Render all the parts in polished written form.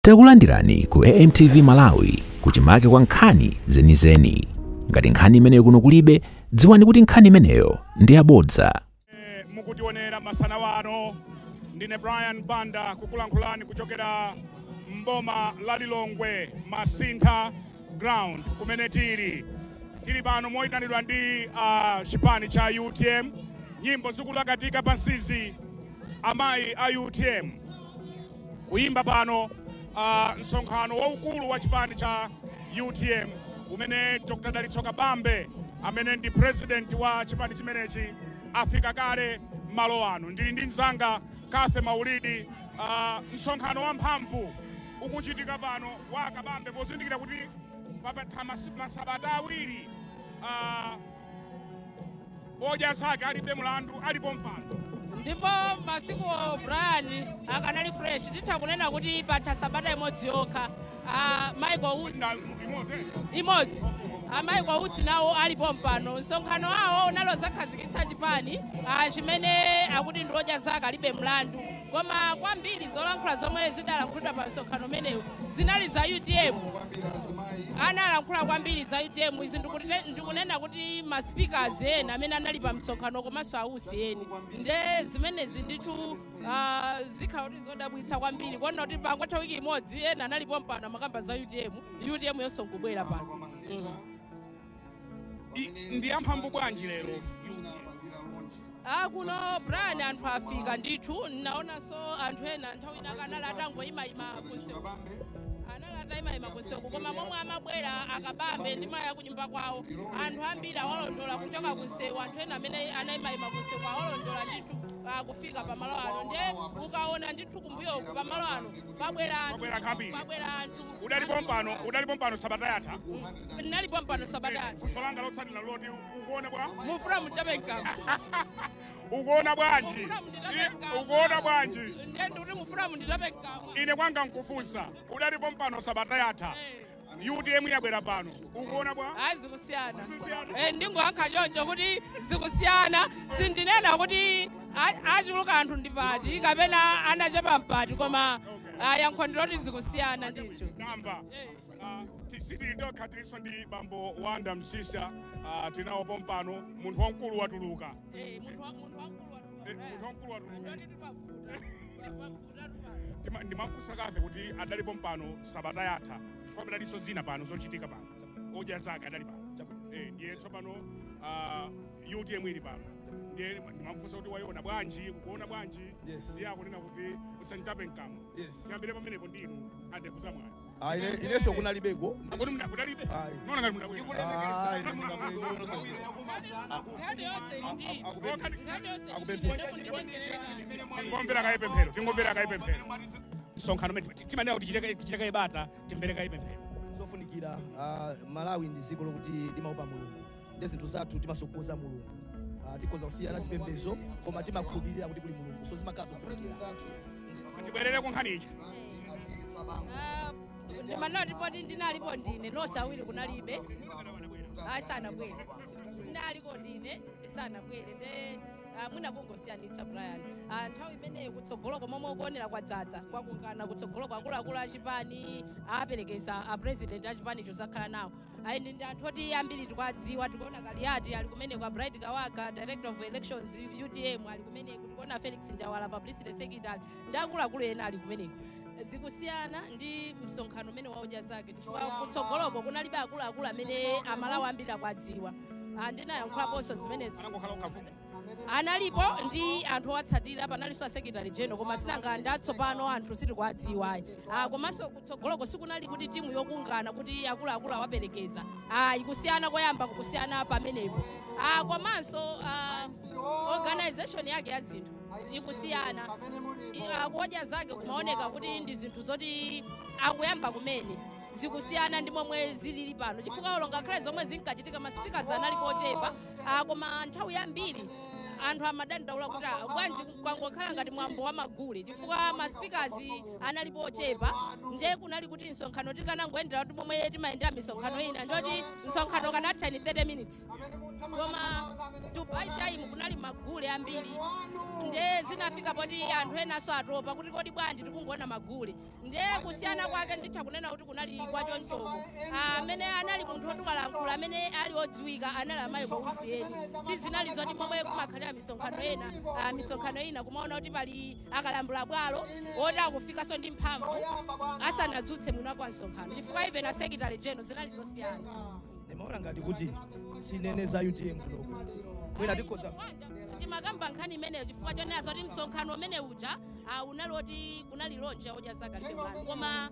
Takulandirani ku AMTV Malawi, kuchimake kwa nkhani zenizeni. Ngati nkhani imeneyo kuno kulibe, dziwani kuti nkhani imeneyo ndi yabodza. Mukutionera masana wano, ndine Brian Banda kukulankhulani kuchokera mboma la Lilongwe, Masintha Ground, kumene tili pano moyitanidwa ndi chipani cha UTM. Nyimbo zikulakatika pansizi, amayi a UTM kuyimba pano, msonkhano waukulu wa chipani cha UTM umene Dr. Dalitso Kabambe, amene ndi president wa chipani chimenechi, afika kale malo ano. Ndili ndi mzanga Kathe Maulidi. Msonkhano wamphamvu ukuchitika pano wa Kabambe, pozindikira kuti papatha masabata 2 Odya Zake Alibe Mulandu alipo mpano. Ndipo masiku, Brian, akanali fresh. Nditha kunena kuti patha sabata imodzi yokha, Michael Usi Na imodzi, eh? Imodzi. Michael Usi nawo alipo mpano. Msonkhano wawo unalo zakhazikitsa chipani chimene akuti ndi Odya Zake Alibe Mlandu, koma kwambiri zolankhula zomwe zidalankhulidwa pa msonkhano umenewu zinali za UTM. Analankhula kwambiri za UTM. Izi ndikunena kuti ma speakers ena amene anali pa msonkhano komanso a Usi eni. Nde zimenezi ndithu zikhala kuti zodabwitsa kwambiri kuona kuti pangotha wiki imodzi ena analipo mpano amakamba za UTM, UTM yonso nkubwera pano. Ndi amphamvu bwanji lero UTM? Kuno, Brian, anthu afika ndithu. Naonanso anthu ena nthawi ina akanali atangoyimayima kunsewu, anali atayimayima kunsewu, koma momwe amabwera Akabambe ndi mayi akunyumba kwawo, anthu ambiri awalondola kuchoka kunsewu. Anthu ena amene anayimayima kunsewu awalondola ndithu kufika pamalo ano. Nde ukaona ndithu kumbuyoku pamalo ano pabwera anthu. Pabwera anthu ambiri. Pabwera anthu. Udalipo mpano sabata yatha? Ndinalipo mpano sabata yatha. Funso langa lotsatira loti ukuona bwa Mufuna mutape mkamwa? Ukuona bwanji? Mufuna munditape mkamwa? Ukuona bwanji? Ndiye ndikuti mufuna munditape mkamwa? Ine kwanga nkufunsa, udalipo mpano sabata yatha, UTM yabwera pano, ukuona bwa? Ayi, zikusiyana. Zikusiyana. Ndingoyankha choncho kuti zikusiyana. Sindinena kuti achuluka anthu ndipati kapena anachepa mpati, koma yankho ndiloti zikusiyana ndithu. Namba sitili tokha, tilinso ndi bambo Wanda Msisha. Tinawo pompano. Munthu wamkulu watuluka. Munthu wamkulu watuluka. Munthu wamkulu watuluka. Ndoti tipavuta pavuta tupano. Ndimafunsa kafe kuti adalipo mpano sabata yatha, chifukwa padalinso zina pano zochitika pano. Odya Zake adali pano. Ndiye tsopano UTM ili pano, ndiye ndimafunsa kuti wayiona bwanji, ukuona bwanji? Yes. Ndiye akunena kuti usanditape mkamwa. Yes. Tiyambire pamenepo ndinu andevu za mwana. Ah, inenso kunalibeko. Akuti kudalibe? Ayi. Nona ngati mudabwera. Ah, ine mudabwera. Nkhani yonse ili ndi nkhani yonse. Tingomvera kaye pemphero, tingomvera kaye pemphero. Msonkhano umene timanena kuti tichitekaye bata, timvere kaye pemphero. Zofunikira, Malawi ndi dziko lokuti limaopa Mulungu, ndi zinthu zathu timasogoza Mulungu. Tikhoza kusiyana zipembedzo, koma timakhulupirira kuti kuli Mulungu, so zimakhala zofunikira. Tibwerere ku nkhani ija. Ndimanena poti ndinalipo ndine, nonse awiri kunalibe. Ayi, sanabwere. Ndaliko ndine, sanabwere. Nde mwina kungosiyanitsa, Brian, nthawi imeneyo kutsogoloko momwe ukuonera kwadzadza kwakungana kutsogoloko, akuluakulu achipani aperekeza a president achipanicho zakhala nawo. Ayi, ndi anthu oti ambiri tikuwadziwa. Tikuona Kaliati ali kumeneko, a Bright Kawaga, director of elections UTM, ali kumeneko. Tikuona Felix Njawala, publicity secretary, ndi akuluakulu ena ali kumeneko. Zikusiyana ndi msonkhano umene wa Odya Zake, chifukwa kutsogoloko kunalibe akuluakulu amene Amalawi ambiri akuwadziwa. Ndinayankhulaponso zimenezo. Anangokhala ukhafuka. Analipo ndi anthu owatsatira, panalinso a secretary general, koma sinanga ndatsopano anthu sitikuwadziwa ayi. Komanso kutsogoloko sikunali kuti timu yokungana kuti akuluakulu awaperekeza ayi. Kusiyana koyamba kukusiyana pamenepo. Komanso organization yake ya zinthu ikusiyana. Ku Odya Zake kumaoneka kuti ndi zinthu zoti akuyamba kumene, zikusiyana ndi momwe zilili pano, chifukwa olo ngakhale zomwe zinkachitika, ma speakers analipo ochepa, koma nthawi yambiri Anthu amadandaula kuti bwanji kwangokhala ngati mwambo wa magule, chifukwa ma speakers analipo ochepa. Nde kunali kuti msonkhano tikanangoyendera kuti momwe timayendera misonkhano ina, ndoti msonkhano kanatha in 30 minutes, koma to buy time kunali magule ambiri. Nde zinafika poti anthu enaso atopa kuti kodi bwanji tikungoona magule. Nde kusiyana kwake nditha kunena kuti kunali kwachonchoko. Amene anali munthu otiwalankhula amene ali odziwika anali amayi Kousiyeni. Sizinali zoti momwe kumakhalira misonkhano ena, misonkhano ina kumaona kuti pali akalambula bwalo oti akufikanso ndi mphamvu asanadzutse mwini wake wa msonkhano, chifukwa even a secretary general zinali zosiyana. Nimaona ngati kuti tinene za UTM kuno, mwina tikhoza Timakamba nkhani imeneyo chifukwa chonena zoti msonkhano umene uja unali oti kunali launch ya Odya Zake Alibe Mlandu, koma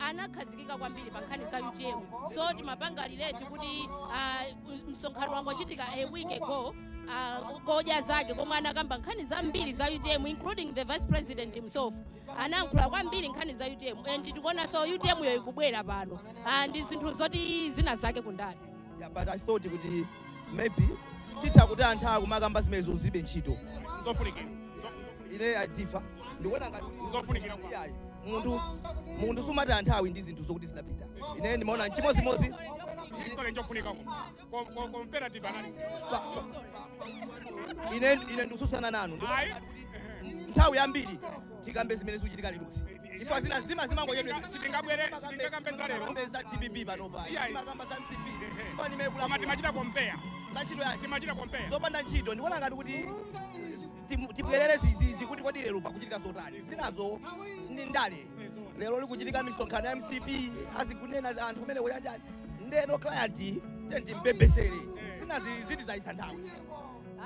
anakhazikika kwambiri pa nkhani za UTM. So timapanga relate kuti msonkhano wangochitika a week ago Kodya Zake, komwe anakamba nkhani zambiri za UTM, including the vice president himself anayankhula kwambiri nkhani za UTM, and tikuonanso UTM yo ikubwera pano. Ndi zinthu zoti zina zake kundani. Yeah, but I thought kuti maybe titha kuti anthu akumakamba zimenezo zilibe ntchito. Zofunikira. Ine adifa ndikuona ngati Zofunikira. Iyayi, munthu sumati anthawi ndi zinthu zokuti zidapita. Ine ndimaona chimozimozi. History njofunika, comparative analysis. Ine ndikususana nanu. Ayi. Nthawi yambiri tikambe zimene zikuchitika lerosi, chifukwa zina zimangochedwa. Sitingabwere, sitingakambe za lero. Za DPP panopa, Iyayi. timakamba za MCP, chifukwa ndimene Koma kulamula timachita compare. Za ntchito yanji? Timachita compare. Zopanda ntchito. Ndikuona ngati kuti tibwerere zizizi kuti kodi lero pakuchitika zotani. Zinazo ndi ndale. Lero likuchitika misonkhano ya MCP, azikunena za anthu kumene kuyanjani ndeno client tendimbebesere zinazi zititayisa nthawi.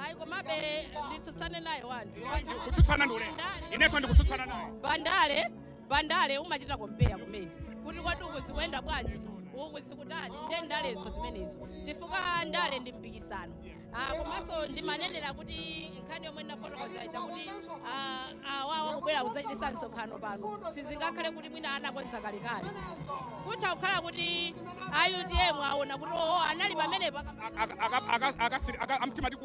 Hayi, komabe nditsutsane naye wandi. Kutsutsana ndi ulendo, inenso ndikutsutsana naye. Bandale umachita compare kumene kuti kodi uku zikuyenda bwanji, uku zikutani. Nde ndalezo zimenezo, chifukwa ndale ndi mpikisano. Komanso ndimanenera kuti nkhani yomwe ndinafotokoza ija kuti awawa kubwera kudzachitisa msonkhano pano sizingakhale kuti mwina anakonza kalekale. Kutha kukhala kuti a UTM aona kuti oo anali pamenepo. Amtimati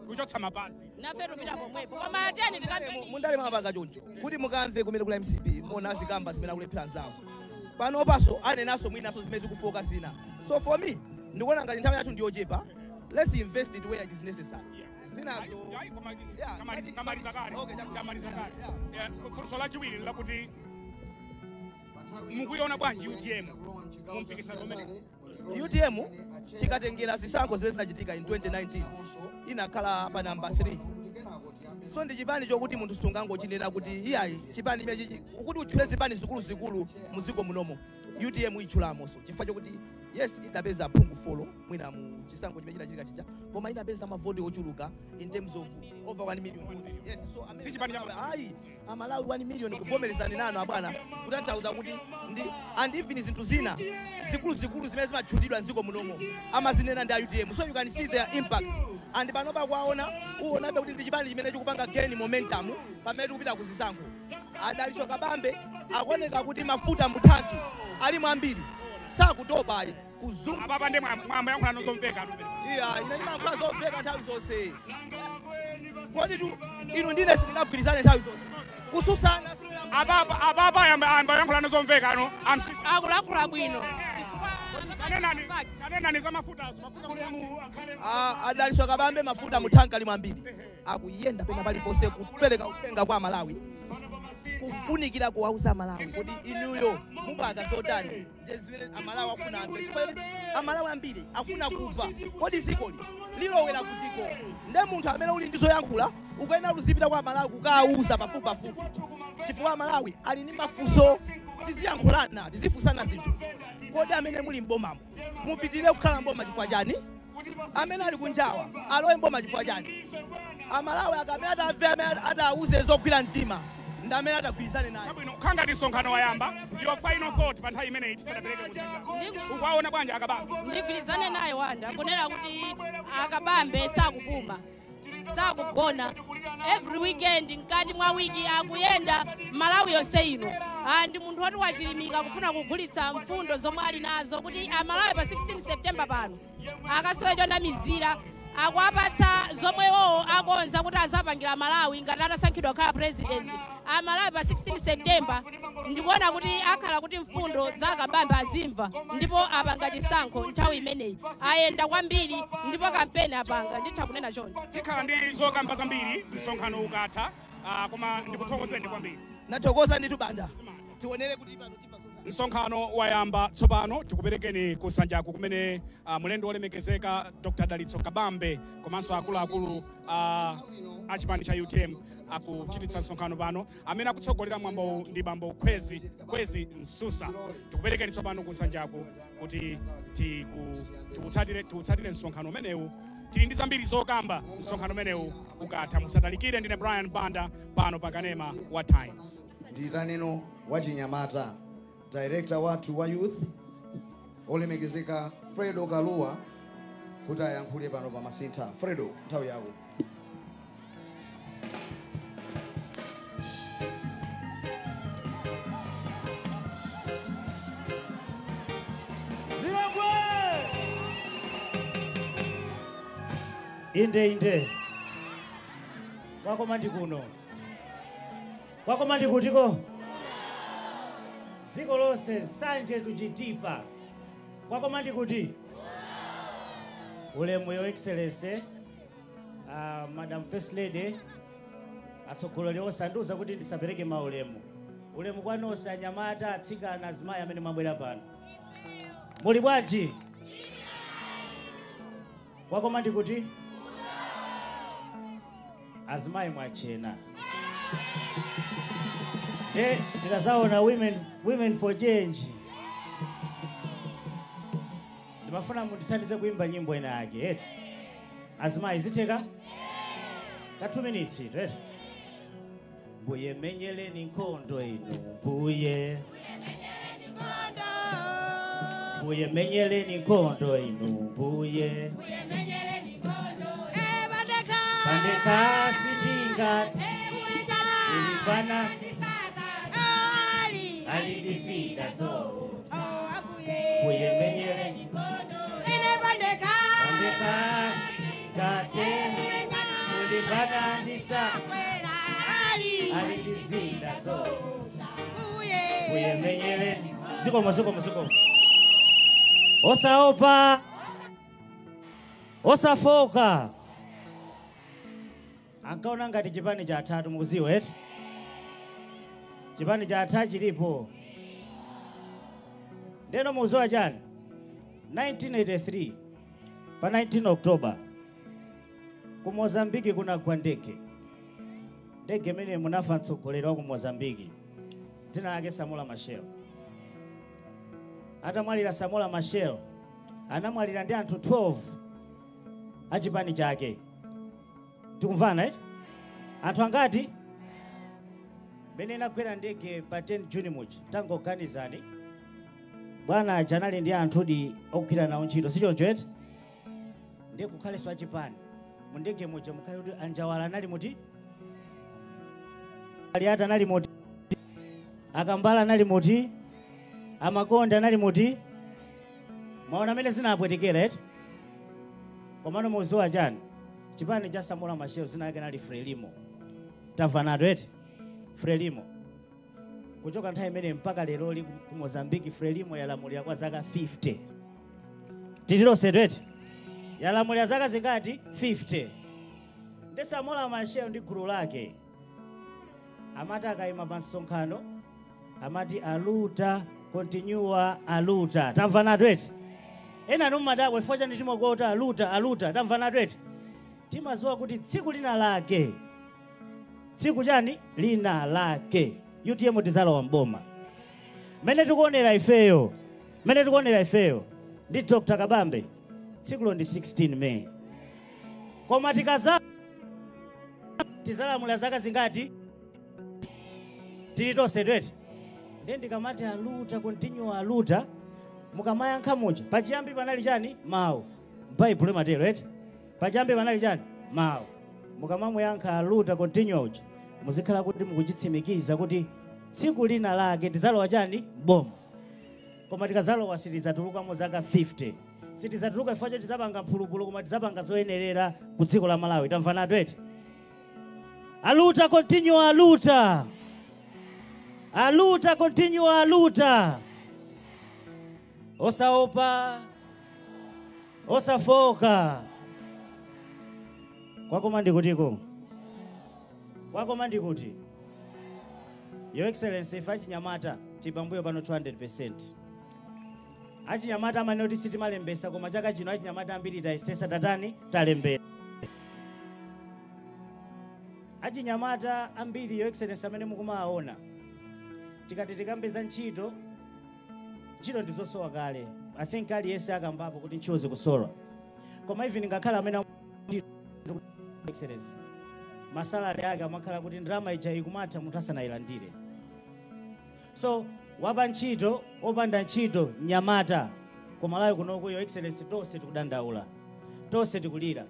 kuchotsa mapazi. Nafe tupita pomwepo, koma tiyeni tikambe. Mundale mapanga choncho kuti mukamve kumene kula MCP mona azikamba zimene akulephera nzawo panopaso anenaso mwinaso zimene zikufoka zina. So for me ndikuona ngati nthawi yathu ndiyochepa. Let's invest it where it is necessary. Zinazo Ayi, koma Yeah, tamaliza kale. Okay, chabwino. Tamaliza kale. Yeah, funso lachiwiri lakuti mukuiona bwanji UTM mu mpikisano umene? UTM tikatengera zisankho zimene zinachitika in 2019 inakhala pa namba 3. So ndi chipani chokuti munthu sungangochinena kuti iyayi chipani chimenechi kuti utchule zipani zikuluzikulu muziko munomo, UTM itchulamonso chifukwa chokuti yes, idapeza phungu 4 mwina mu chisankho chimene chinachitika chija, koma inapeza mavoti ochuluka in terms of over 1 million votes. Yes, so Si chipani cha ayi, Amalawi 1 million kuvomerezani nanu abwana, kutanthauza kuti ndi and even zinthu zina zikuluzikulu zimene zimatchulidwa mdziko munomo amazinena ndi a UTM. So you can see their impact, and panopa kwaona uonabe kuti ndi chipani chimene chikupanga gain momentum pamene tikupita kuzisankho. Adaliso Kabambe akuoneka kuti mafuta muthanki alimo ambiri, sakutopa ayi kuzungu. Apapa ndi mwamba yankhulano zomveka. Iya, ine ndimayankhula zomveka nthawi zonse. Kodi tu inu ndine sindingagwirizane nthawi zonse kususana? Apapa ayamba yankhulano zomveka ano amsisi. Akulankhula bwino chifukwa Kanenani. Facts. Kanenani za mafutazo, mafuta muthanki. Adaliso Kabambe mafuta muthanki alimo ambiri, akuyenda pena paliponse kupereka uthenga kwa Malawi, kufunikira kuwauza Malawi kodi inuyo mupanga zotani. Ndiye zimene Amalawi akufuna anthu, chifukwa choti Amalawi ambiri akufuna kumva kodi dzikoli lilowera kutiko. Nde munthu amene uli ndi zoyankhula ukuyenera kuzipita kwa Amalawi kukawuza pafupipafupi, chifukwa Amalawi ali ndi mafunso. Tiziyankhulana, tizifunsana zinthu. Kodi amene muli mbomamo mupitirire kukhala mboma chifukwa chani? Amene ali kunjawa alowe mboma chifukwa chani? Amalawi akamene atamve amene atawuze zogwira mtima ndi amene atagwirizane naye. Chabwino, khanga msonkhano wayamba. Your final thought pa nthawi imeneyi tisadapereke kuzinga, ukuwaona bwanji Akabambe? Ndigwirizane naye Wanda kunena kuti Akabambe sakupuma, sakugona. Every weekend, mkati mwa wiki akuyenda Malawi yonse ino. Ndi munthu woti wachilimika kufuna kugulitsa mfundo zomwe ali nazo kuti Amalawi pa 16 September pano akasowe chonamizira. Akuwapatsa zomwewo akonza kuti azapangira Malawi ngati atasankhidwa kukhala president. Amalawi pa 16 September ndikuona kuti akhala kuti mfundo za Kabambe azimva ndipo apanga chisankho nthawi imeneyi. Ayenda kwambiri ndipo kampeni apanga, nditha kunena choncho. Tikhala ndi zokamba zambiri msonkhano ukatha, koma ndikuthokozeni kwambiri. Nathokoza ndithu Banda. Tionere kuti pano timva zotani. Msonkhano wayamba tsopano, tikuperekeni kusanjaku kumene mulendo wolemekezeka Dr. Dalitso Kabambe komanso akuluakulu a chipani cha UTM akuchititsa msonkhano pano. Amene akutsogolera mwambowu ndi bambo Khwezi Msusa. Tikuperekeni tsopano kusanjaku kuti tikutsatire msonkhano umenewu. Tili ndi zambiri zokamba msonkhano umenewu ukatha. Musatalikire. Ndine Brian Banda pano pa kanema wa Times. Nditaneno wachinyamata, director wathu wa youth olemekezeka Fredo Kalua kuti ayankhule pano pa Masintha. Fredo, nthawi yako. Inde inde, kwakoma ndi kuno, kwakoma ndi kutiko, dziko lonse Nsanje tuchitipa, kwakoma ndi kuti. Ulemu Your Excellency, Madam First Lady, atsogoleri onse andiwuza kuti ndisapereke maulemu. Ulemu kwa nonse anyamata, atsikana, azimayi amene mwabwera pano. Muli bwanji? Kwakoma ndi kuti? Azimayi mwachena. Nde ndikazaona women for change. Ndimafuna mundithandize kuimba nyimbo ina yake, eti? Azimayi zitheka? Ka 2 minutes, right? Mbuye menyeleni nkhondo inu, mbuye. Mbuye menyeleni nkhondo inu, mbuye. Bandeka sindingati kulipana alindisida so. Mbuye menyeleni bandeka sindingati kulipana ndisa alindisida so. Mbuye menyeleni. Zikomo, zikomo, zikomo. Osaopa, osafoka. Ankaona ngati chipani cha atatu, mukuziwa eti? Chipani cha atatu chilipo. Ndeno mukuziwa chani? 1983 pa 19 October ku Mozambiki kunagwa ndege. Ndege imene munafa mtsogoleri wa ku Mozambiki, dzina lake Samora Machel. Atamwalira Samora Machel, anamwalira ndi anthu 12 a chipani chake. Tikumvana eti? Anthu angati? Mene inagwera ndege pa 10 June muchi, tangoganizani. Bwana aja anali ndi anthu di ogwira nawo ntchito, si choncho eti? Ndiye kukhalenso achipani. Mu ndege muja mukhale kuti Anjawala anali muti? Aliata anali muti? Akambala anali muti? Amakonda anali muti? Maona amene zinapwetekera eti? Komano muziwa chani? Chipani cha Samora Machel zina yake nali Frelimo. Tamvanatu eti? Frelimo. Kuchoka nthawi imene mpaka lero li ku Mozambiki Frelimo yalamulira kwa zaka 50. Tililonse eti? Yalamulira zaka zingati? 50. Ndi Samora Machel ndi gulu lake amati akayima pa msonkhano amati aluta continua aluta. Tamvanatu eti? Ena numadabwa chifukwa chani timakota aluta aluta. Tamvanatu eti? Timaziwa kuti tsiku lina lake, tsiku chani lina lake UTM tizalowa mboma. Mene tikuonera ifeyo, mene tikuonera ifeyo ndi Dr. Kabambe, tsikulo ndi 16 May. Koma tikaza tizalamula zaka zingati? Tili tonse eti? Ndiye ndikamati aluta continue aluta, mukamayankha muja pachiyambi panali chani? Mawu. Baibulo imatero eti? Pachiyambi panali chani? Mawu. Mukamamuyankha aluta continue uja, muzikhala kuti mukuchitsimikiza kuti tsiku lina lake tizalowa chani? Boma. Koma tikazalowa sitizatulukamo zaka 50. Sitizatuluka chifukwa choti tizapanga mphulupulu, koma tizapanga zoyenerera ku dziko la Malawi. Tamvanatu eti? Aluta continue, aluta. Aluta continue, aluta. Osaopa, osafoka. Kwakoma ndikutiko? Kwakoma ndikuti? Your Excellency, ife achinyamata tili pambuyo pano 200%. Achinyamata amene kuti sitimalembesa, koma chaka chino achinyamata ambiri tayesesa, tatani, talembesa. Achinyamata ambiri, Your Excellency, amene mukumaona, tikati tikambeza ntchito, ntchito ndizosowa kale. I think aliyense akambapo kuti ntchito zikusowa, koma even ngakhale amene Excellency, ma salary ake amakhala kuti ndalama ija ikumatha munthu asanayilandire. So wapa ntchito, opanda ntchito, mnyamata kumalawi kunoku, Your Excellency, tonse tikudandaula, tonse tikulira.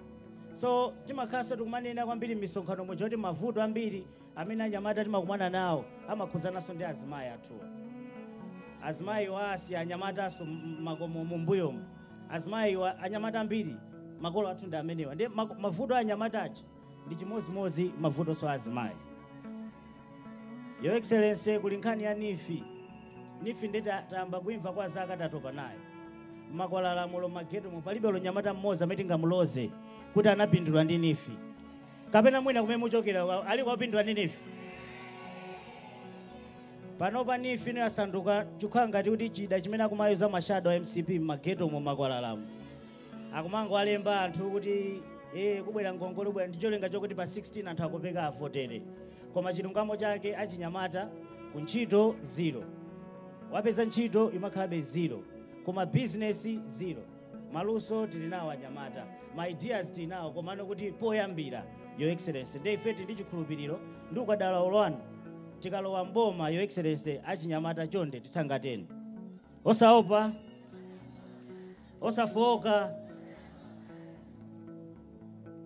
So timakhalanso tikumanena kwambiri m'misonkhano muja kuti mavuto ambiri amene anyamata timakumana nawo amakhuzananso ndi azimayi athuwa. Azimayi wasi anyamataso makomo mumbuyomu, azimayi wa anyamata ambiri, makolo athu ndi amenewa. Ndi mavuto a anyamata aja ndi chimozimozi mavutonso a azimayi. Your Excellency, kuli nkhani ya NEEF. NEEF ndi tayamba kuimva kwa zaka, tatopa nayo. Makwalalamulo, ma ghetto mu palibe lonyamata mmodzi amene tingamuloze kuti anapindula ndi NEEF. Kapena mwina kumene muchokera aliko apindula ndi NEEF? Panopa NEEF ino yasanduka chikhala ngati kuti chida chimene akumayuza ma shadow a MCP m'ma ghetto mu, makwalalamu. Akumango alemba anthu kuti kubwera ngongole, kubwera, ndi cholinga chokuti pa 16 anthu akopeka avotere. Koma chilungamo chake, achinyamata ku ntchito zero, wapeza ntchito imakhalabe zero, koma bizinesi zero. Maluso tili nawo anyamata, ma ideas tili nawo, komano kuti poyambira, Your Excellency, ndi ife tili ndi chikhulupiriro ndi ukadaulo wanu. Tikalowa mboma, Your Excellency, achinyamata chonde titsangateni. Osaopa, osafoka.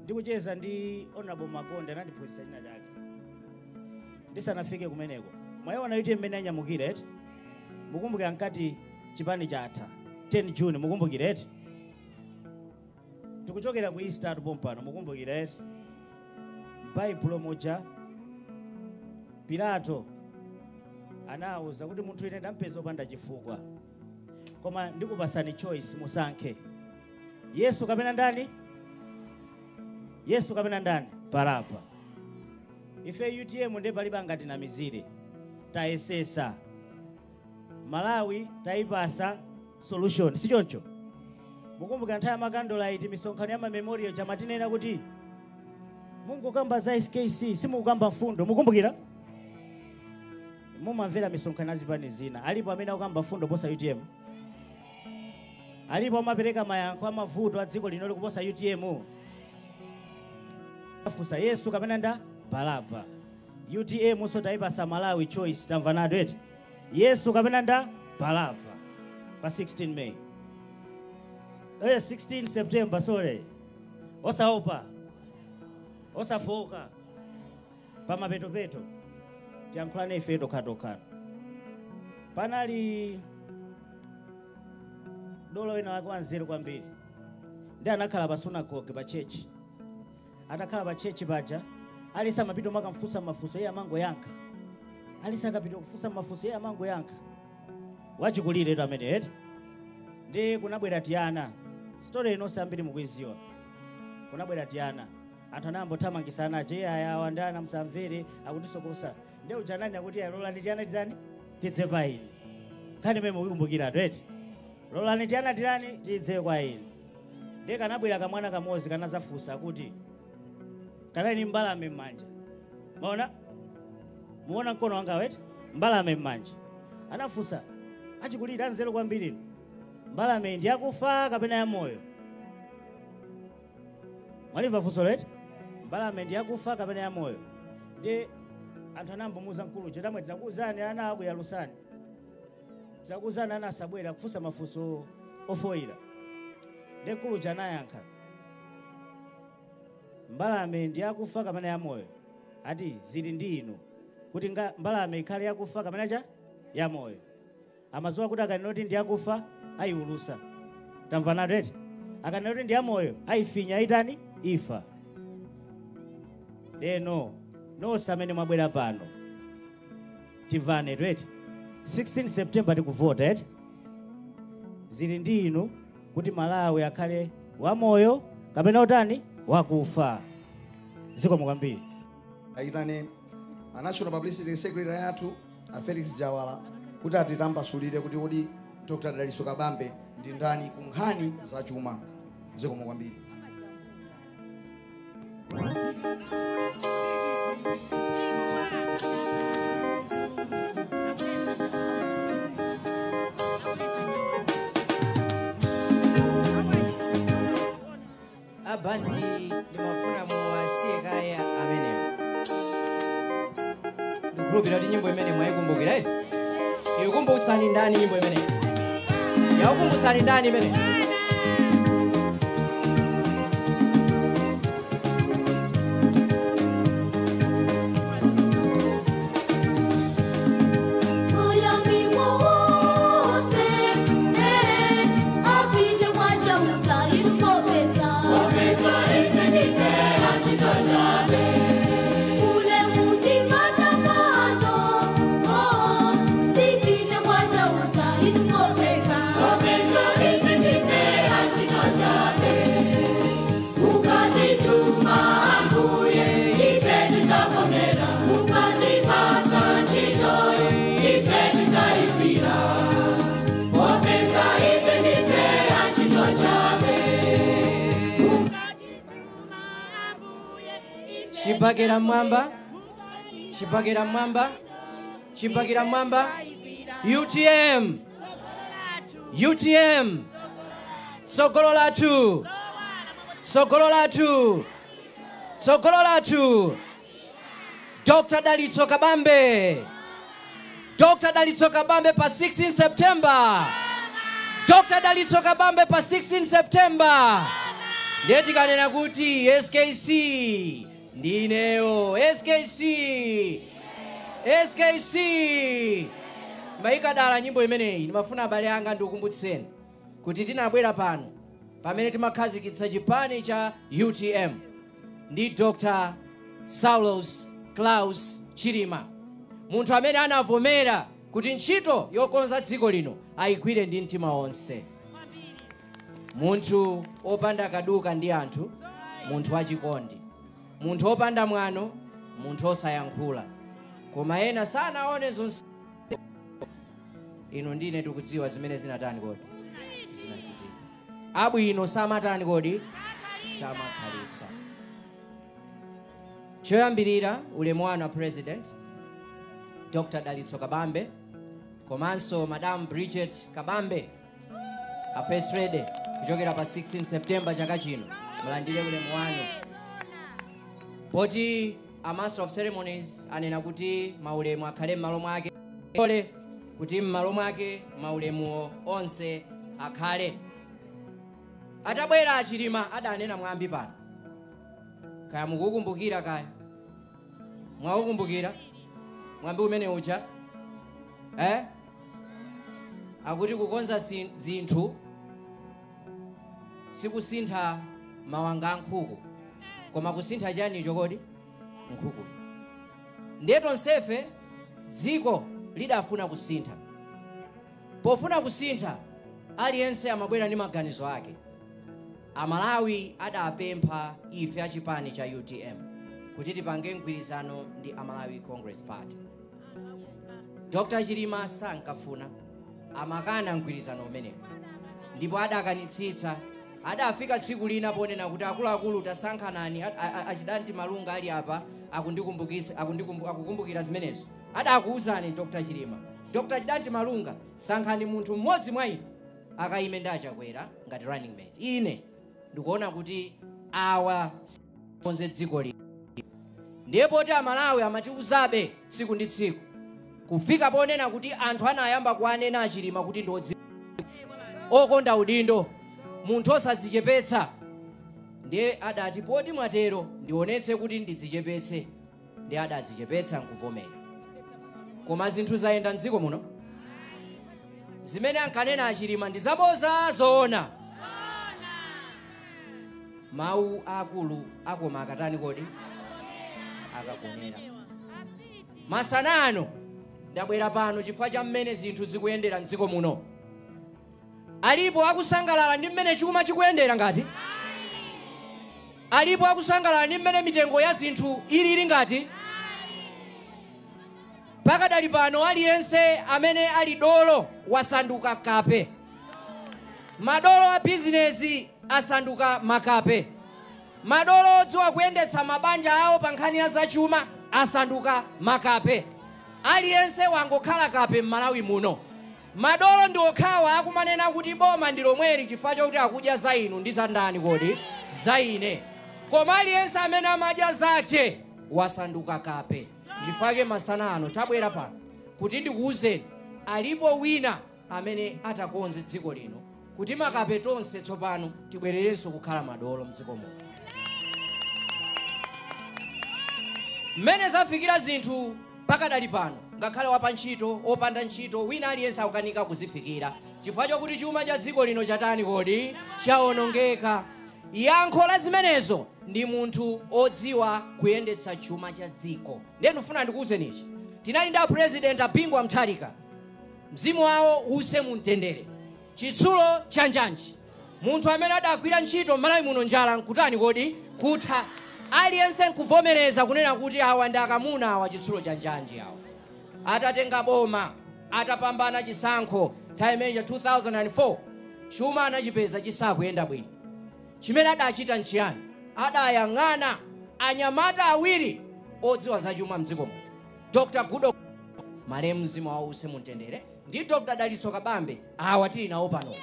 Ndikucheza ndi Honorable Makonde, anandiphunzitsa china chake ndisanafike kumeneko. Mwayiona iti mmene anyamukira eti? Mukumbukira nkati chipani chatha 10 June, mukumbukira eti? Tikuchokera ku Easter pompano, mukumbukira eti? M'Baibulo muja Pilato anawuza kuti munthu ine ndampeza opanda chifukwa, koma ndikupasani choice, musankhe Yesu kapena ndani? Yesu kapena ndani? Baraba. Ife UTM ndiye palibe angatinamizire. Tayesesa, Malawi tayipasa solution, si choncho? Mukumbuka nthawi ya ma candlelight, misonkhano ya ma memorial, chamatinena kuti mungokamba za SKC, simukukamba mfundo. Mukumbukira? Mumamvera misonkhano ya zipani zina, alipo amene akukamba mfundo posa UTM? Alipo amapereka mayankho amavuto a dziko lino likuposa UTM? Afusa Yesu kapena nda Baraba. UTM so tayipasa Malawi choice. Tamvanatu eti? Yesu kapena nda Baraba pa 16 May, 16 September, sorry. Osaopa, osafoka. Pamapetopeto tiyankhulane ife tokhatokha. Panali dolo wina wake wanzeru kwambiri, ndi anakhala pa sunagoge, pa church. Atakhala pa church paja, alisa amapita makamfunsa mafunso, iye amangoyankha. Alisa akapita kufunsa mafunso, iye amangoyankha. Wachikulire tu amene eti. Ndi kunabwera tiyana, story inonse ambiri mukuiziwa. Kunabwera tiyana, anthu anayambothamangisana aje, iye ayawa ndi ana, musamvere, akutisokosa. Ndi uja anani akuti, "Lolani tiyana titani, tidze pa ine." Nkhani imene mukuyikumbukira eti? Lolani tiyana titani, tidze kwa ine. Ndiye kanabwera kamwana kamodzi, kanazafunsa kuti kanali ni mbalame m'manja. Maona, muona mkono wanga weti, mbalame m'manja. Anafunsa, "Achikulire anzeru kwambiri, mbalame ndi yakufa kapena yamoyo?" Mwalimva funso leti? Mbalame ndi yakufa kapena yamoyo? Ndi anthu anambomuza mkulu tamwe, "Tinakuwuzani ana akuyalusani, tinakuwuzani ana asabwera kufunsa mafunso ofoyira." Ndi mkulu anayankha, "Mbalame ndi yakufa kapena yamoyo?" Ati, "Zili ndi inu kuti nga mbalame ikhale yakufa kapena cha yamoyo." Amadziwa kuti akanena kuti ndi yakufa ayiulusa. Tamvanatu eti? Akanena kuti ndi yamoyo, ayifinya itani? Ifa. Leno nonse amene mwabwera pano, timvane eti? 16 September tikuvota eti? Zili ndi inu kuti Malawi akhale wamoyo kapena utani? Wakufa. Zikomo kwambiri. Ayitane a National Publicity Secretary athu a Felix Jawala kuti atitambasulire kuti kodi Dr. Dalitso Kabambe ndi ndani ku nkhani za chuma. Zikomo kwambiri. Abandi ndimafuna muwasiye kaya amenewo. Ndikukhulupirira kuti nyimbo imene mwayikumbukira eti? Ikukumbutsani ndani nyimbo imene? Yakukumbutsani ndani imene? Chibakera mwamba, chibakera mwamba, chibakera mwamba. UTM, UTM, tsogolo lathu, tsogolo lathu, tsogolo lathu. Dr. Dalitso Kabambe, Dr. Dalitso Kabambe pa 16 September, Dr. Dalitso Kabambe pa 16 September. Ndiye tikanena kuti SKC ndineyo, SKC, SKC. Mayikadala nyimbo imeneyi. Ndimafuna abale anga ndikukumbutseni kuti tinabwera pano pamene timakhazikitsa chipani cha UTM ndi Dr. Saulos Klaus Chilima, munthu amene anavomera kuti ntchito yokonza dziko lino ayigwire ndi mtima wonse, munthu opanda kaduka ndi anthu, munthu wachikondi, munthu opanda mwano, munthu osayankhula. Koma ena sanaone zonse. Ino ndine tikudziwa zimene zinatani kodi? Zinachitika. Abwino samatani kodi? Samakhalitsa. Choyambirira ulemu wanu a President Dr. Dalitso Kabambe komanso Madam Bridget Kabambe a First Lady kuchokera pa 16 September chaka chino, mulandire ulemu wanu. Poti a Master of Ceremonies anena kuti maulemu akhale m'malo mwake, kuti m'malo mwake maulemuwo onse akhale. Atabwera Achilima adanena mwambi pano, kaya mukukumbukira, kaya mwakukumbukira mwambi umene uja eh? Akuti kukonza zinthu sikusintha mawanga a nkhuku, koma kusintha chanicho kodi? Nkhuku. Ndiye tonsefe dziko lidafuna kusintha. Pofuna kusintha aliyense amabwera ndi maganizo ake. Amalawi adapempha ife achipani cha UTM kuti tipange mgwirizano ndi Amalawi Congress Party. Dr. Chilima sankafuna, amakana mgwirizano umenewu ndipo adakanitsitsa. Adafika tsiku lina ponena kuti akuluakulu tasankhanani. Achidanti Malunga ali apa akukumbukira zimenezo. Adakuwuzani Dr. Chilima, Dr. Chidanti Malunga, sankhani munthu mmodzi mwa inu akayime ndi Achakwera ngati running mate. Ine ndikuona kuti awa konze dziko lino. Ndiye poti Amalawi amatiuzabe tsiku ndi tsiku kufika ponena kuti anthu anayamba kuanena Achilima kuti ndi okonda udindo, munthu osadzichepetsa. Ndiye adati poti mwatero ndionetse kuti ndidzichepetse. Ndiye adadzichepetsa nkuvomera. Koma zinthu zayenda mdziko muno. Zimene ankanena Achilima ndi zaboza zoona? Mawu akulu akoma akatani kodi? Akagonera. Masana ano ndabwera pano chifukwa cha mmene zinthu zikuyendera mdziko muno. Alipo akusangalala ndi mmene chuma chikuyendera ngati? Alipo akusangalala ndi mmene mitengo ya zinthu ilili ngati? Pakadali pano aliyense amene ali dolo wasanduka kape. Madolo a bizinesi asanduka makape. Madolo odziwa kuyendetsa mabanja awo pa nkhani ya zachuma asanduka makape. Aliyense wangokhala kape m'Malawi muno. Madolo ndi okhawa akumanena kuti boma ndi lomweli chifukwa chokuti akudya za inu ndi za ndani kodi? Za ine. Koma aliyense amene amadya zache wasanduka kape. Chifukwa masana ano tabwera pano kuti ndikuwuzeni alipo wina amene atakonze dziko lino kuti makape tonse tsopano tibwererenso kukhala madolo mdziko muno. Mmene zafikira zinthu pakadali pano, ngakhale wapa ntchito, opanda ntchito, wina aliyense akukanika kuzifikira chifukwa chokuti chuma cha dziko lino chatani kodi? Chawonongeka. Yankho la zimenezo ndi munthu odziwa kuyendetsa chuma cha dziko. Ndiye ndifuna ndikuwuzeni ichi. Tinali ndi president a Bingu wa Mutharika, mzimu wawo use mumtendere, chitsulo cha njanji, munthu amene adagwira ntchito m'Malawi muno njala nkutani kodi? Kutha. Aliyense nkuvomereza kunena kuti awa ndi akamuna awa chitsulo cha njanji awa. Atatenga boma, atapambana chisankho nthawi ya 2004, chuma anachipeza chisakuyenda bwino. Chimene adachita nchiyani? Adayang'ana anyamata awiri odziwa zachuma mdziko muno, Dr. Gudo malemu mzimu wawo use mumtendere ndi Dr. Dalitso Kabambe, awa tili nawo pano.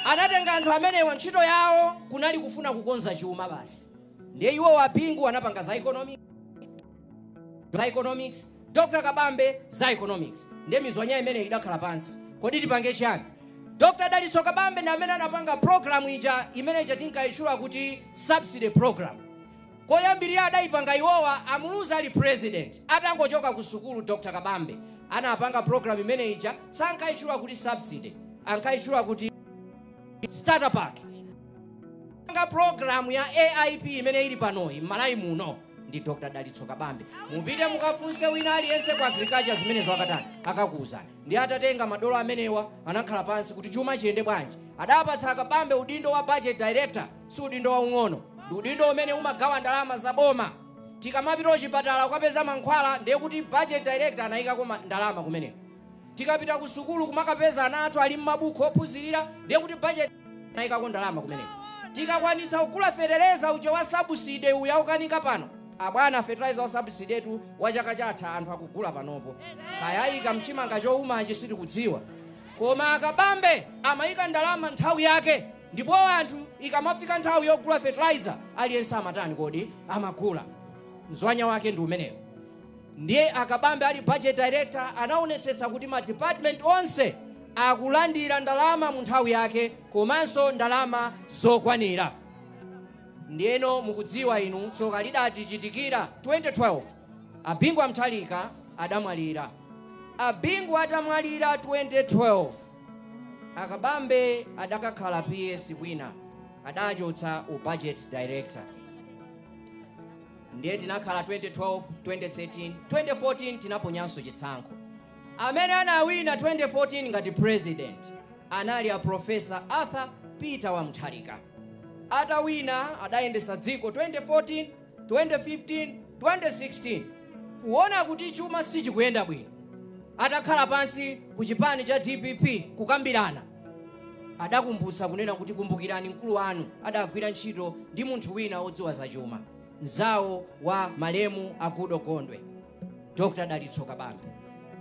Anatenga anthu amenewa ntchito yawo kunali kufuna kukonza chuma basi. Ndiye iwo wa Bingu anapanga za economics, Dr. Kabambe za economics. Ndiye mizwanya imene idakhala pansi. Kodi tipange chani? Dr. Dalitso Kabambe ndi amene anapanga program ija imene ija tinkayitchula kuti subsidy program. Koyambirira adayipanga iwowa amuluza ali president. Atangochoka ku sukulu Dr. Kabambe anapanga program imene ija sankayitchula kuti subsidy, ankayitchula kuti starter pack. Panga program ya AIP imene ili panoyi m'Malawi muno ndi Dr. Dalitso Kabambe. Mupite mukafunse wina aliyense ku agriculture zimenezo akatani akakuwuzani. Ndi atatenga madolo amenewa anakhala pansi kuti chuma chiyende bwanji. Adapatsa Kabambe udindo wa budget director, si udindo wa ung'ono, ndi udindo umene umagawa ndalama za boma. Tikamapita kuchipatala ukapeza mankhwala ndiye kuti budget director anayikako ndalama kumeneko. Tikapita ku sukulu kumakapeza ana athu ali m'mabuku ophunzirira ndiye kuti budget anayikako ndalama kumeneko. Tikakwanitsa kugula fetereza uja wa subsidy uya ukanika pano, abwana fertilizer wa subsidy etu wa chaka chatha anthu akugula panopo. Kayayika mchimanga chowumanji sitikudziwa. Koma Akabambe amayika ndalama nthawi yake, ndipo anthu ikamafika nthawi yogula fertilizer aliyense amatani kodi? Amagula. Mzwanya wake ndi umenewo. Ndiye Akabambe ali budget director anaonetsetsa kuti ma department onse akulandira ndalama mu nthawi yake komanso ndalama zokwanira. Ndiyeno mukudziwa inu tsoka lidatichitikira 2012 Abingu wa Mutharika adamwalira. Abingu atamwalira 2012 Akabambe adakakhala PS wina, adachotsa u budget director. Ndiye tinakhala 2012, 2013, 2014 tinaponyanso chisankho. Amene anawina 2014 ngati president anali a Professor Arthur Peter wa Mutharika. Atawina adayendetsa dziko 2014, 2015, 2016 kuona kuti chuma sichikuyenda bwino. Atakhala pansi ku chipani cha DPP kukambirana, adakumbutsa kunena kuti kumbukirani mkulu wanu adagwira ntchito ndi munthu wina wodziwa za chuma, mzawo wa malemu Agudo Gondwe, Dr. Dalitso Kabambe.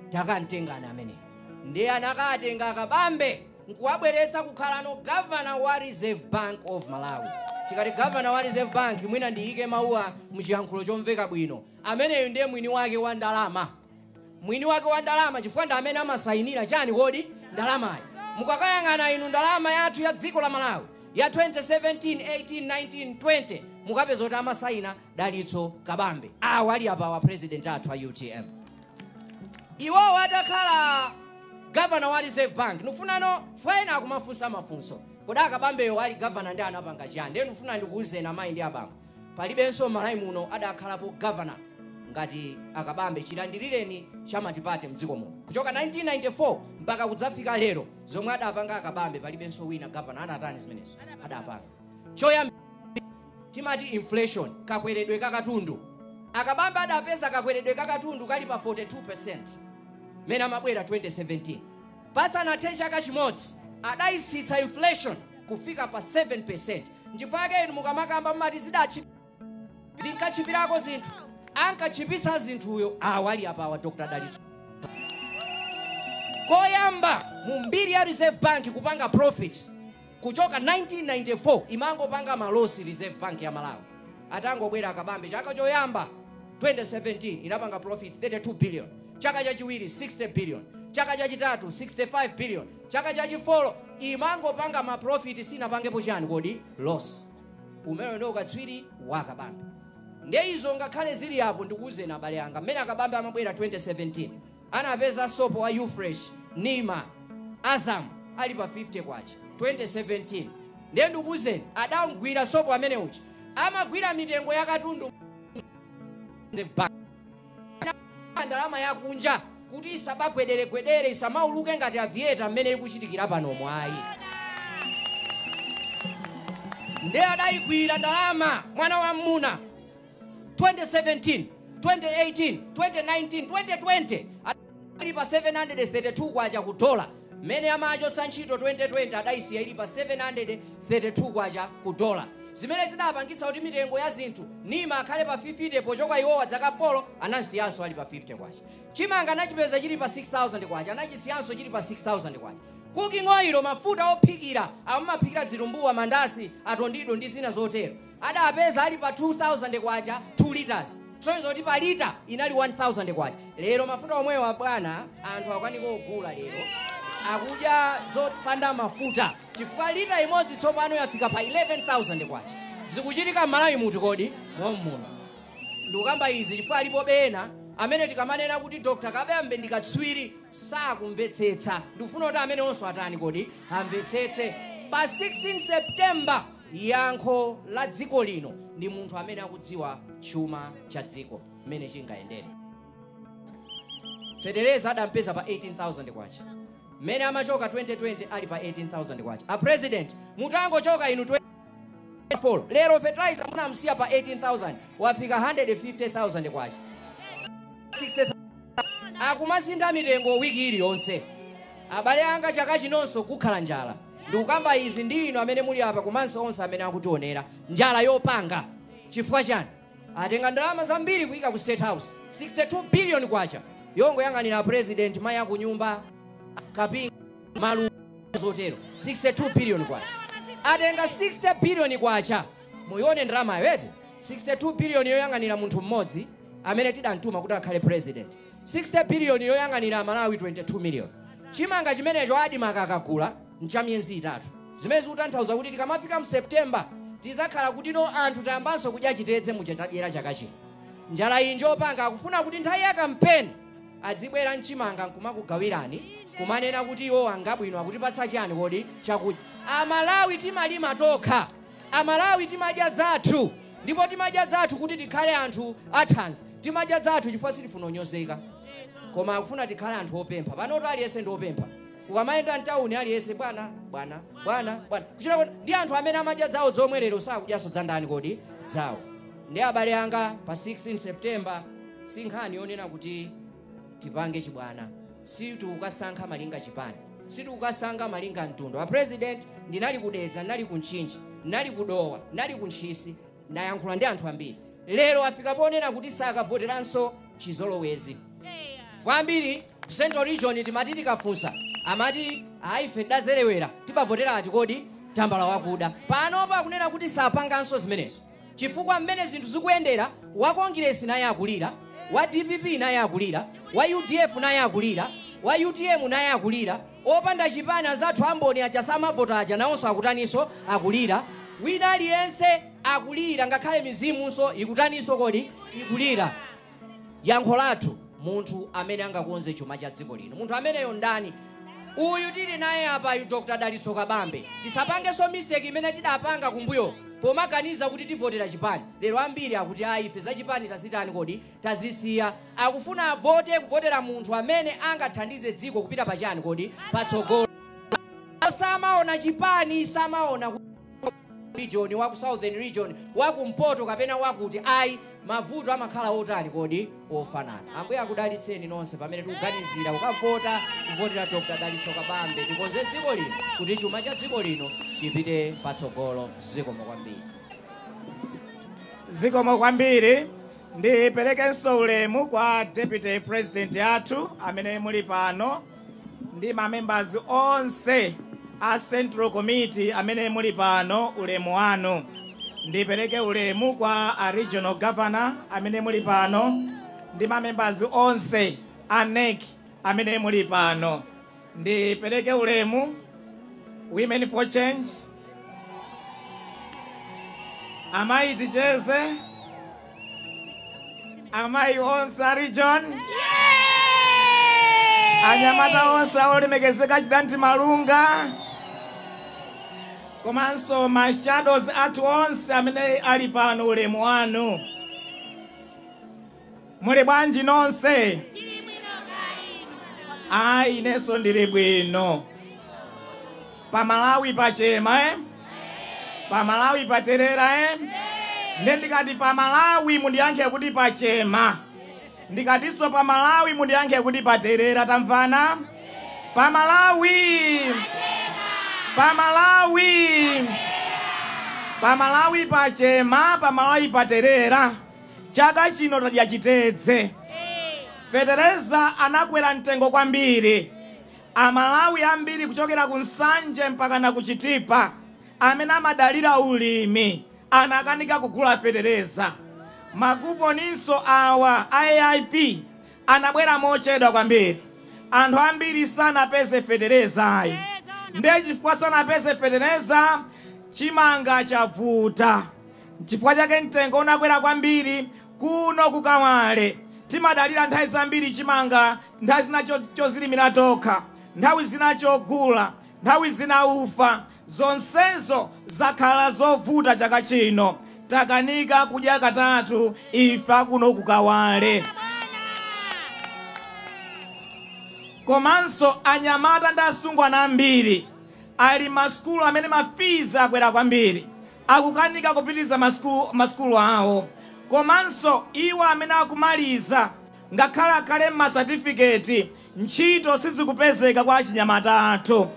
Takamtengani ameneyo. Ndiye anakatenga Kabambe nkuwabweretsa kukhalano governor wa Reserve Bank of Malawi. Tikati governor wa Reserve Bank, mwina ndiyike mawuwa muchiyankhulo chomveka bwino, ameneyo ndiye mwini wake wa ndalama. Mwini wake wa ndalama chifukwa ndi amene amasayinira chani kodi? Ndalamayi. Mukakayang'ana inu ndalama yathu ya dziko la Malawi ya 2017, 18, 19, 20 mukapeza kuti amasayina Dalitso Kabambe. Awa ali apa wa president athu a UTM. Iwowo atakhala governor wa Reserve Bank, nufunano fwena akumafunsa mafunso. Kodi akabambeyo ali gavana ndi anapanga chiyani? Ndiye ndikufuna ndikuwuzeni amayi ndi abambo, palibenso Malawi muno adakhalapo gavana ngati akabambe chilandirireni cha multiparty mdziko muno. Kuchoka 1994 mpaka kudzafika lero, zomwe adapanga akabambe palibenso wina gavana anatani zimenezo adapanga. Choyamba timati inflation, kakweredwe kakatundu. Akabambe adapeza kakweredwe kakatundu kali pa 42% mene amabwera 2017. Pasanathe chaka chimodzi adayisitsa inflation kufika pa 7%. Nchifukwa inu mukamakamba mumati zinkachipirako zinthu, ankachipisa zinthuyo awali apawa Dr. Dalitso. Koyamba mu mbiri ya Reserve Bank kupanga profit kuchoka 1994, imangopanga ma loss Reserve Bank ya Malawi. Atangobwera akabambe chaka choyamba 2017 inapanga profit 32 billion, chaka chachiwiri 60 billion, chaka chachitatu 65 billion, chaka chachifolo imangopanga ma profit, sinapangepo chani kodi loss. Umene ndio ukatswiri wa akabambe. Ndiye izo ngakhale zili apo, ndikuwuzeni abale anga, mmene akabambe amabwera 2017 anapeza sopo wa Ufresh, Nima, Azam ali pa 50 kwacha 2017. Ndiye ndikuwuzeni adamgwira sopo amene uchi amagwira mitengo ya katundu ndalama yakunja kuti isabagwederegwedere, isamauluke ngati avieta mmene ikuchitikira pano mwayi. Ndiye adayigwira ndalama mwana wa mmuna 2017, 2018, 2019, 2020 ali pa 732 kwacha ku dola. Mmene amachotsa ntchito 2020 adayisiya ili pa 732 kwacha ku dola, zimene zidapangitsa kuti mitengo ya zinthu Nima akhale pa 50 pochoka iwowa dzaka 4 anasiyanso ali pa 50 kwacha. Chimanga anachipeza chili pa 6000 kwacha, anachisiyanso chili pa 6000 kwacha. Cooking oil, mafuta ophikira amaphikira zitumbuwa, mandasi, atondido ndi zina zotero, adapeza ali pa 2000 kwacha 2 liters, sonzo kuti pa lita inali 1000 kwacha. Lero mafuta omwewa bwana anthu akwanika ogula lero akudya zopanda mafuta chifukwa lita imodzi tsopano yafika pa 11000 kwacha. Zikuchitika m'Malawi muti kodi mommuno. Ndikukamba izi chifukwa alipo bena amene tikamanena kuti Dr. Kabambe ndikatswiri sakumvetsetsa. Ndikufuna kuti amene onso atani kodi amvetsetse. Pa 16 September yankho la dziko lino ndi munthu amene akudziwa chuma cha dziko mmene chingayendere. Federeza adampeza pa 18000 kwacha mmene amachoka 2020 ali pa 18000 kwacha. A president mutangochoka inu 24 lero fertilizer munamsiya pa 18000 wafika 150000 kwacha. 60,000 akumasintha mitengo wiki iliyonse. Abale anga chaka chinonso kukhala njala. Ndikukamba izi ndi inu amene muli apa komanso onse amene akutionera. Njala yopanga chifukwa chani? Atenga ndalama zambiri kuyika ku State House 62 billion kwacha yongoyang'anira president, mayi akunyumba, kapinga, malu zotero 62 billion kwacha. Atenga 60 billion kwacha, muione ndalama yete 62 billion yoyang'anira munthu mmodzi amene tidamtuma kuti akhale president, 60 billion yoyang'anira Malawi 22 million. Chimanga chimenecho adimaka akagula ncha miyezi itatu, zimene zikutanthauza kuti tikamafika mu September tizakhala kuti no anthu tayambanso kudya chitedze muja tadyera chaka chino. Njala iyi njopanga akufuna kuti nthawi ya kampeni adzibwera mchimanga nkumakugawirani kumanena kuti iwo angabwino akutipatsa chiyani kodi chakudya. Amalawi timalima tokha, Amalawi timadya zathu, ndipo timadya zathu kuti tikhale anthu athanzi. Timadya zathu chifukwa sitifuna kunyozeka, koma akufuna tikhale anthu opempha. Panoto aliyense ndi opempha, ukamayenda mtawuni aliyense bwana bwana bwana bwana kuchita ndi anthu amene amadya zawo zomwe lero sakudyanso za ndani kodi zawo. Ndi abale anga pa 16 September si nkhani yonena kuti tipange chibwana, situkasankha malinga chipani, situkasankha malinga mtundu. A president ndinali kudedza, ndinali kunchinji, ndinali kudowa, ndinali kuntchisi, ndayankhula ndi anthu ambiri. Lero afika ponena kuti sakavoteranso chizolowezi. Kwambiri ku Central Region timati tikafunsa amati ayi ife tidazerewera tibavotera ati kodi tambala wakuda. Panopa akunena kuti sapanganso zimenezo chifukwa mmene zinthu zikuyendera wa Congress naye akulira, wa DPP naye akulira, wa UDF naye akulira, wa UTM naye akulira, opanda chipani anzathu amboni aja samavota aja nawonso akutaninso akulira, wina aliyense akulira, ngakhale mizimunso ikutaninso kodi ikulira. Yankho lathu munthu amene angakonze chuma cha dziko lino, munthu ameneyo ndani? Uyu tili naye apa yu Dr. Dalitso Kabambe. Tisapangenso mistake imene tidapanga kumbuyo pomaganiza kuti tivotera chipani. Lero ambiri akuti ayi, ife za chipani tazitani kodi tazisiya. Akufuna avote kuvotera munthu amene angathandize dziko kupita pachani kodi patsogolo. Samaona chipani, samaona region waku Southern Region, wakumpoto kapena wakuti ayi, mavuto amakhala otani kodi ofanana. Ambuye akudalitseni nonse pamene tikuganizira kukavota, kuvotera Dr. Dalitso Kabambe. Tikonze dziko lino kuti chuma cha dziko lino chipite patsogolo. Zikomo kwambiri. Zikomo kwambiri. Ndiperekenso ulemu kwa Deputy President athu amene muli pano ndi ma members onse a Central Committee amene muli pano, ulemu wanu. Ndipereke ulemu kwa a Regional Governor amene muli pano ndi ma members onse a NEC amene muli pano. Ndipereke ulemu Women for Change, amayi ticheze, amayi onse a region, anyamata onse olemekezeka Chidanti Malunga, komanso ma shadows athu onse amene ali pano, ulemu wanu. Muli bwanji nonse? Ayi, inenso ndili bwino. Pamalawi pachema, eh? Pamalawi paterera, eh? Nde ndikati pamalawi mundiyankhe kuti pachema, ndikatinso pamalawi mundiyankhe kuti paterera. Tamvana? Pamalawi, pamalawi, pamalawi pachema, pamalawi paterera. Chaka chino tadya chitedze. Fetereza anakwera mtengo kwambiri. Amalawi ambiri kuchokera ku Nsanje mpaka na kuchitipa amene amadalira ulimi anakanika kugula fetereza. Makuponinso awa AIP anabwera mochedwa kwambiri. Anthu ambiri sanapeze fetereza ayi. Ndiye chifukwa sanapeze fetereza, chimanga chavuta. Chifukwa chake mtengo unakwera kwambiri. Kuno kukawale timadalira nthawi zambiri chimanga, nthawi zina chozilimira tokha, nthawi zina chogula, nthawi zina ufa. Zonsezo zakhala zovuta chaka chino. Takanika kudya katatu ife kuno kukawale. Komanso anyamata ndi asungwana ambiri ali masukulu amene mafizi akwera kwambiri, akukanika kupitiriza masukulu awo. Komanso iwo amene akumaliza ngakhale akhale m'masatifiketi, ntchito sizikupezeka kwa achinyamata athu.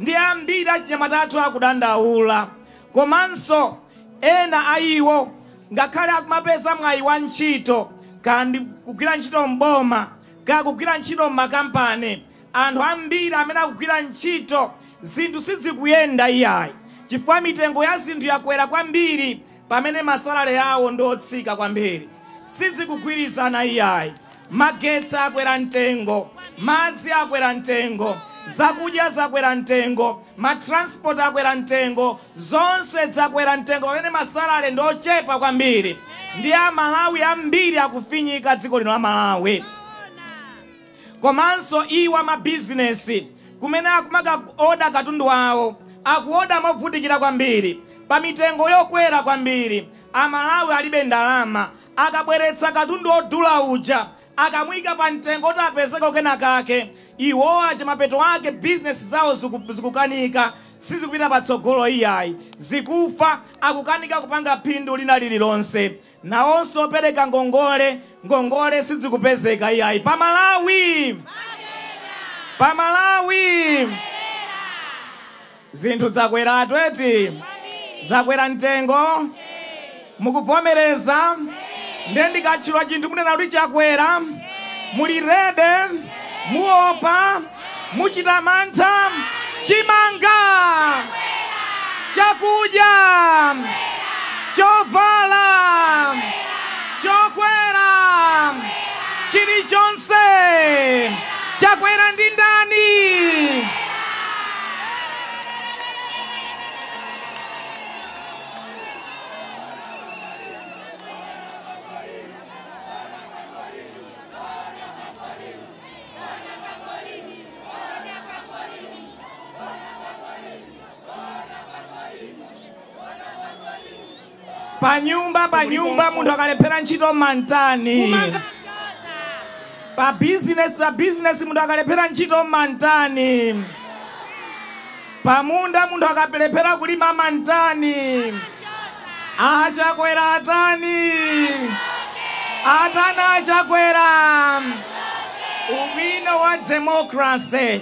Ndi ambiri achinyamata athu akudandaula. Komanso ena a iwo ngakhale akumapeza mwayi wa ntchito, kandi kugwira ntchito mboma, kaya kugwira ntchito m'makampani, anthu ambiri amene akugwira ntchito zinthu sizikuyenda iyayi, chifukwa mitengo ya zinthu yakwera kwambiri pamene masalale awo ndi otsika kwambiri. Sizikugwirizana iyayi. Magetsi akwera mtengo, madzi akwera mtengo, zakudya zakwera mtengo, matransport akwera mtengo, zonse zakwera mtengo pamene masalale ndi ochepa kwambiri. Ndi Amalawi ambiri akufinyika dziko lino la Malawi. Komanso iwo amabizinesi kumene akumaka oda katundu awo akuoda movutikira kwambiri pa mitengo yokwera kwambiri. Amalawi alibe ndalama, akabweretsa katundu odula uja akamuyika pa mtengo oti apezeke kena kake, iwowa mapeto ake bizinesi zawo zikukanika, sizikupita patsogolo iyayi, zikufa, akukanika kupanga phindu lina lililonse. Nawonso opereka ngongole, ngongole sizikupezeka iyayi. Pamalawi, pamalawi zinthu zakwera eti, zakwera mtengo, mukuvomereza? Ndiye ndikatchula chinthu kunena kuti chakwera, muli ready? Muopa? Muchita mantha? Chimanga, chakudya, chovala, chokwera, chilichonse chakwera ndi ndani? Panyumba, panyumba munthu akalephera ntchito mantani? Pa business, pa business munthu akalephera ntchito mantani? Pamunda munthu akalephera kulima mantani? Achakwera atani? Atana achakwera? Ubwino wa democracy,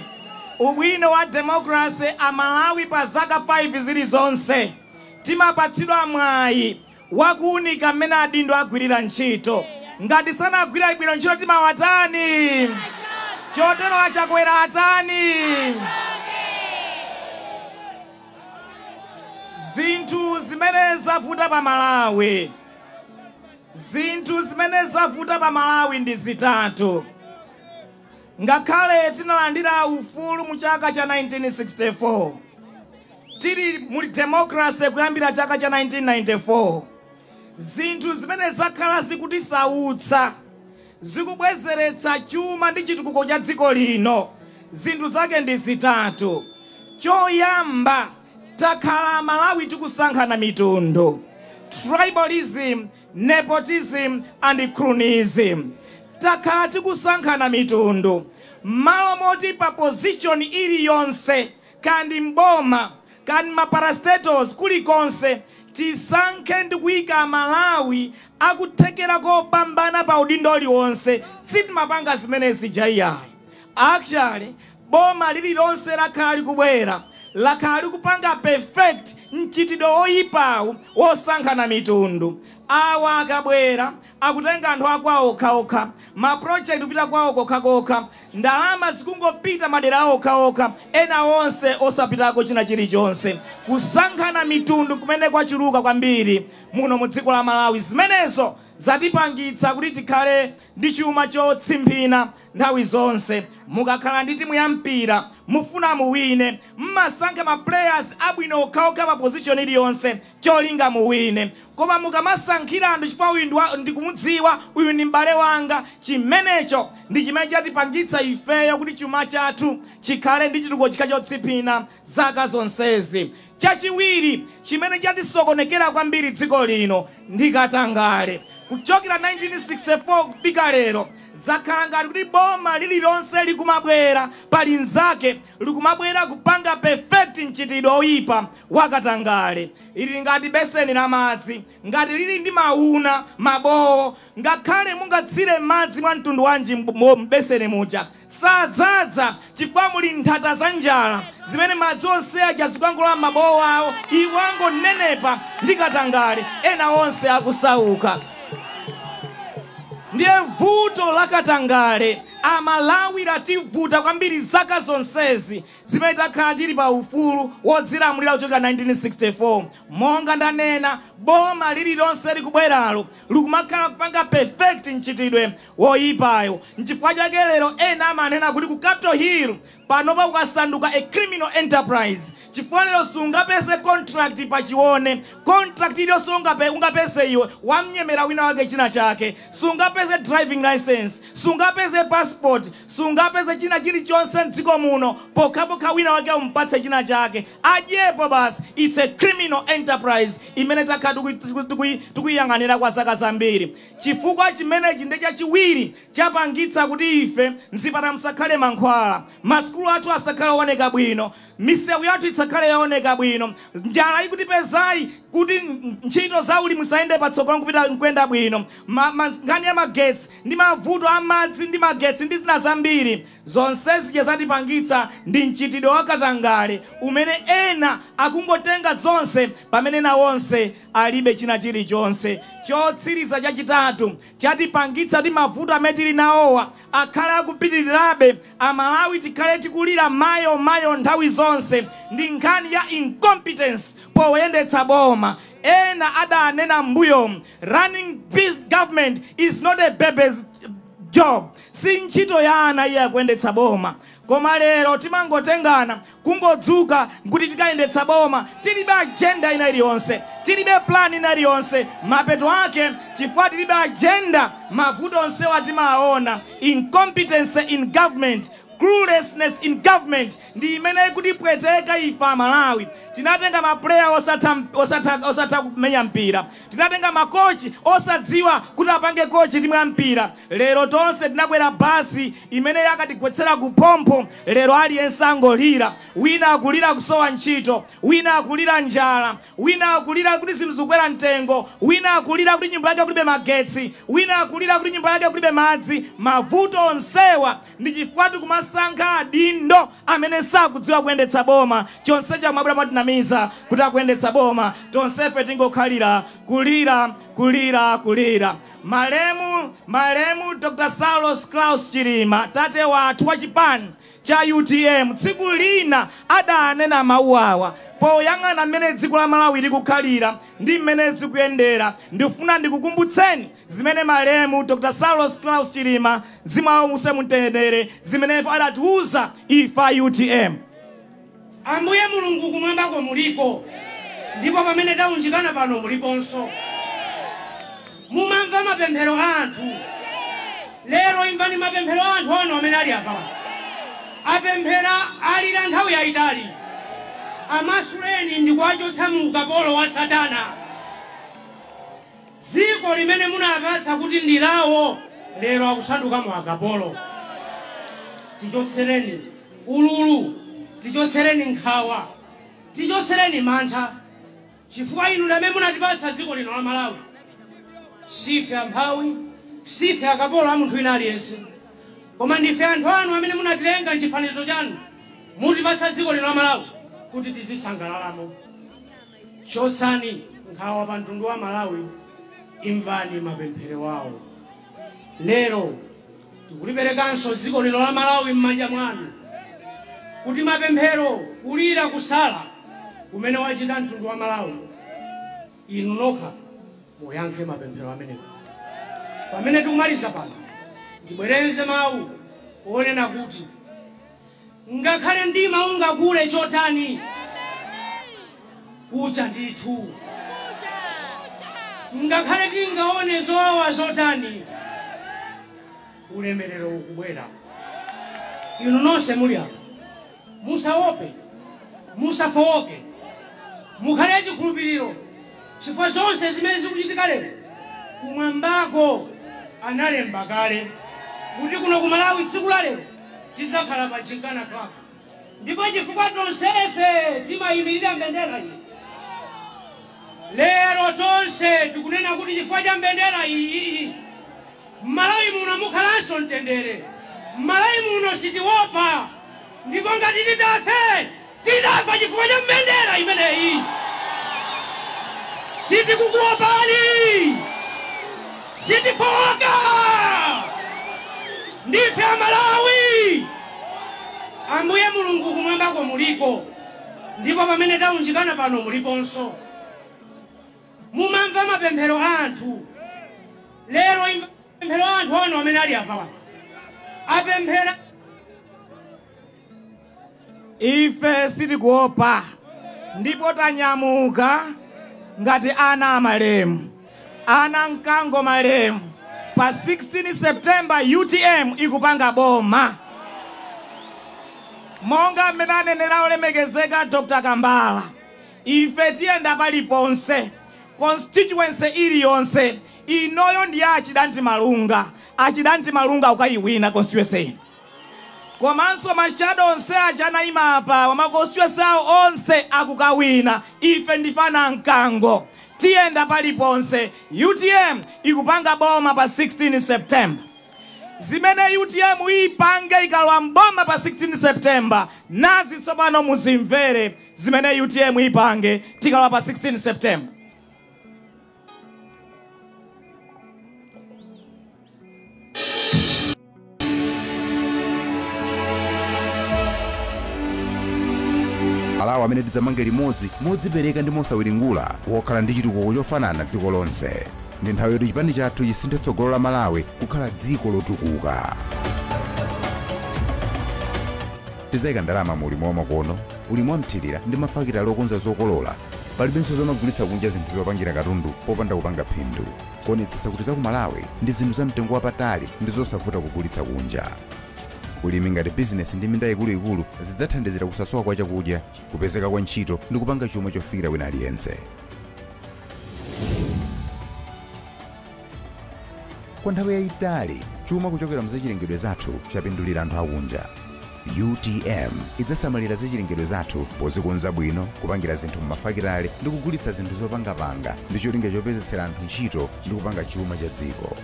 ubwino wa democracy, Amalawi pa zaka 5 zilizonse timapatsidwa mwayi wakuunika mmene adindo agwirira ntchito. Ngati sanagwira bwino ntchito timawatani? Chotero achakwera atani? Zinthu zimene zavuta pa Malawi, zinthu zimene zavuta pa Malawi ndi zitatu. Ngakhale tinalandira ufulu mu chaka cha 1964, tili mu democracy kuyambira chaka cha 1994, zinthu zimene zakhala zikutisautsa, zikubwezeretsa chuma ndi chitukuko cha dziko lino, zinthu zake ndi zitatu. Choyamba, takhala Malawi tikusankhana mitundu, tribalism, nepotism and cronyism. Takhala tikusankhana mitundu malo moti pa position iliyonse, kandi mboma kandi maparastatos, kulikonse tisankhe ndi kuyika Malawi akuthekera kopambana pa udindo uliwonse. Sitimapanga zimenezi jaiyayi. Actually boma lililonse lakhala likubwera lakhala likupanga perfect mchitidwe woyipawu wosankhana mitundu. Awa akabwera akutenga anthu akwawo okhaokha, ma project kupita kwawo kokhakokha, ndalama zikungopita madera okhaokha, ena onse osapitako china chilichonse. Kusankhana mitundu kumene kwachuluka kwambiri muno mu dziko la Malawi, zimenezo zatipangitsa kuti tikhale ndi chuma chotsimphina nthawi zonse. Mukakhala ndi timu ya mpira mufuna muwine, mmasankha ma players abwino okhaokha pa position iliyonse cholinga muwine. Koma mukamasankhira anthu chifukwa uyu ndikumudziwa, uyu ndi m'bale wanga, chimenecho ndi chimene chatipangitsa ifeyo kuti chuma chathu chikhale ndi chitukuko chikhale chotsimphina zaka zonsezi. Chachiwiri chimene chatisokonekera kwambiri dziko lino ndi katangale. Kuchokera 1964 kufika lero zakhala ngati kuti boma lililonse likumabwera pali nzake likumabwera kupanga perfect mchitidwe oyipa wakatangale. Ili ngati beseni la madzi, ngati lili ndi mauna mabowo, ngakhale mungatsire madzi mwa mtundu wanji mbeseni muja sadzadza, chifukwa muli nthata za njala zimene madzi onse aja zikuangula mabowo awo, iwo angonenepa ndi katangale, ena onse akusauka. Ndiye vuto la katangale Amalawi lativuta kwambiri zaka zonsezi zimene takhala tili pa ufulu wodzilamulira kuchokera 1964. Monga ndanena, boma lililonse likubweralo likumakhala kupanga perfect mchitidwe woyipayo. Nchifukwa chake lero ena amanena kuti ku Capitol Hill panopa kukasanduka a criminal enterprise, chifukwa lero sungapeze contract pachione, contract iliyonse ungapeze iwe wamnyemera wina wake china chake, sungapeze driving license, sungapeze passport, sungapeze china chilichonse mdziko muno pokhapokha wina wake umpatse china chake adyepo basi. It's a criminal enterprise imene takhala tikuyiyang'anira kwa zaka zambiri. Chifukwa chimenechi ndi chachiwiri chapangitsa kuti ife mzipatala musakhale mankhwala, masukulu athu asakhale ooneka bwino, misewu yathu isakhale yooneka bwino, njala ikutipezayi kuti ntchito za ulimi zisayende patsogolo kupita nkuyenda bwino, nkhani ya magetsi ndi mavuto amadzi ndi magetsi ndi zina zambiri, zonse zija zatipangitsa ndi mchitidwe wakatangale umene ena akungotenga zonse pamene ena onse alibe china chilichonse. Chotsiriza chachitatu chatipangitsa ndi mavuto amene tili nawowa akhale akupitirirabe, Amalawi tikhale tikulira mayo mayo nthawi zonse, ndi nkhani ya incompetence poyendetsa boma. Ena adanena mbuyo, running this government is not a baby's job, si ntchito ya ana iye akuyendetsa boma. Koma lero timangotengana kungodzuka nkuti tikayendetsa boma, tilibe agenda ina iliyonse, tilibe plan ina iliyonse. Mapeto ake chifukwa tilibe agenda, mavuto onsewa timaona. Incompetence in government, Cluelessness in government ndi imene ikutipweteka ife Amalawi. Tinatenga maplayer osatha kumenya mpira, tinatenga makochi osadziwa kuti apange kochi timu ya mpira. Lero tonse tinakwera basi imene yakatigwetsera kuphompho. Lero aliyense angolira, wina akulira kusowa ntchito, wina akulira njala, wina akulira kuti zinthu zikukwera mtengo, wina akulira kuti nyumba yake kulibe magetsi, wina akulira kuti nyumba yake kulibe madzi. Mavuto onsewa ndi chifukwa tikumasankha adindo amene sakudziwa kuyendetsa boma. Chonsecho amabwera mwatinamiza kuti akuyendetsa boma, tonsefe tingokhalira kulira kulira kulira. Malemu Dr. Saulos Klaus Chilima, tate wathu wa chipani cha UTM, tsiku lina adanena mawu awa poyang'ana mmene dziko la Malawi likukhalira ndi mmene zikuyendera. Ndifuna ndikukumbutseni zimene malemu Dr. Saulos Klaus Chilima, mzimu wawo uuse mumtendere, zimene adatiuza ife a UTM. Ambuye Mulungu kumwambako muliko, ndipo pamene taunjikana pano muliponso. Mumamva mapemphero a anthu. Lero imvani mapemphero a anthu anu amene ali apa. Apemphera alira nthawi yayitali. Amasuleni ndi kuwachotsa mu ukapolo wa Satana. Dziko limene munapasa kuti ndi lawo lero akusanduka mu akapolo. Tichotsereni ululu, tichotsereni nkhawa, tichotsereni mantha, chifukwa inu lamene munatipatsa dziko lino la Malawi. Sife amphawi, sife akapolo a munthu wina aliyense, koma ndife anthu anu amene munatilenga mchifanizo chanu. Mutipatsa dziko lino la Malawi kuti tizisangalalamo. Chotsani nkhawa pa mtundu wa Malawi, imvani mapemphero wawo. Lero tikuliperekanso dziko lino la Malawi m'manja mwanu, kuti mapemphero, kulira, kusala kumene wachita mtundu wa Malawi, inu nokha muyankhe mapemphero amenewo. Pamene tikumaliza pano, ndibwereze mawu onena kuti ngakhale mdima ungakule chotani, kucha ndithu. Ngakhale tingaone zowawa zotani, ulemerero ukubwera. Inu nonse muli apa, musaope, musafowoke, mukhale chikhulupiriro, chifukwa zonse zimene zikuchitika lero kumwambako analemba kale kuti kuno ku Malawi tsiku la lero tizakhala pa Gymkhana Club. Ndipo chifukwa tonsefe timayimirira mbendera iyi, lero tonse tikunena kuti chifukwa cha mbendera iyi Malawi muno mukhalanso mtendere, Malawi muno sitiopa, ndipo ngati titafe titafa chifukwa cha mbendera imeneyi. Sitikukuopani, sitifoka, ndife Amalawi. Ambuye Mulungu kumwambako muliko, ndipo pamene taunjikana pano muliponso. Mumamva mapemphero a anthu. Lero imva mapemphero a anthu anu amene ali apa. Apemphera. Ife sitikuopa, ndipo tanyamuka ngati ana amalemu, ana mkango malemu. Pa 16 September UTM ikupanga boma. Monga mmene anenera olemekezeka Dr. Kambala, ife tiyenda paliponse, constituency iliyonse. Inoyo ndi achidanti malunga, achidanti malunga ukayiwina constituency ino. Komanso mashadow onse aja anayima apa, ma constituency awo onse akukawina. Ife ndifana mkango, tiyenda paliponse. UTM ikupanga boma pa 16 September. Zimene UTM ipange ikalowa mboma pa 16 September, nazi tsopano muzimvere zimene UTM ipange tikalowa pa 16 September. Malawi amene tidzamange limodzi modzipereka ndi mosawiringula, wokhala ndi chitukuko chofanana dziko lonse. Ndi nthawi yoti chipani chathu chisinthe tsogolo la Malawi kukhala dziko lotukuka. Tidzayika ndalama mu ulimi wamakono, ulimi wamthirira ndi mafakitale okonza zokolola. Palibenso zomagulitsa kunja zinthu zopangira katundu popanda kupanga phindu. Kuonetsetsa kuti za ku Malawi ndi zinthu za mtengo wapatali ndi zosavuta kugulitsa kunja. Ulimi ngati bizinesi ndi minda ikuluikulu zidzathandizira kusasowa kwa chakudya, kupezeka kwa ntchito ndi kupanga chuma chofikira wina aliyense. Kwa nthawi yayitali, chuma kuchokera mzachilengedwe zathu chapindulira anthu akunja. UTM idzasamalira zachilengedwe zathu pozikonza bwino, kupangira zinthu m'mafakitale ndi kugulitsa zinthu zopangapanga ndi cholinga chopezetsera anthu ntchito ndi kupanga chuma cha dziko.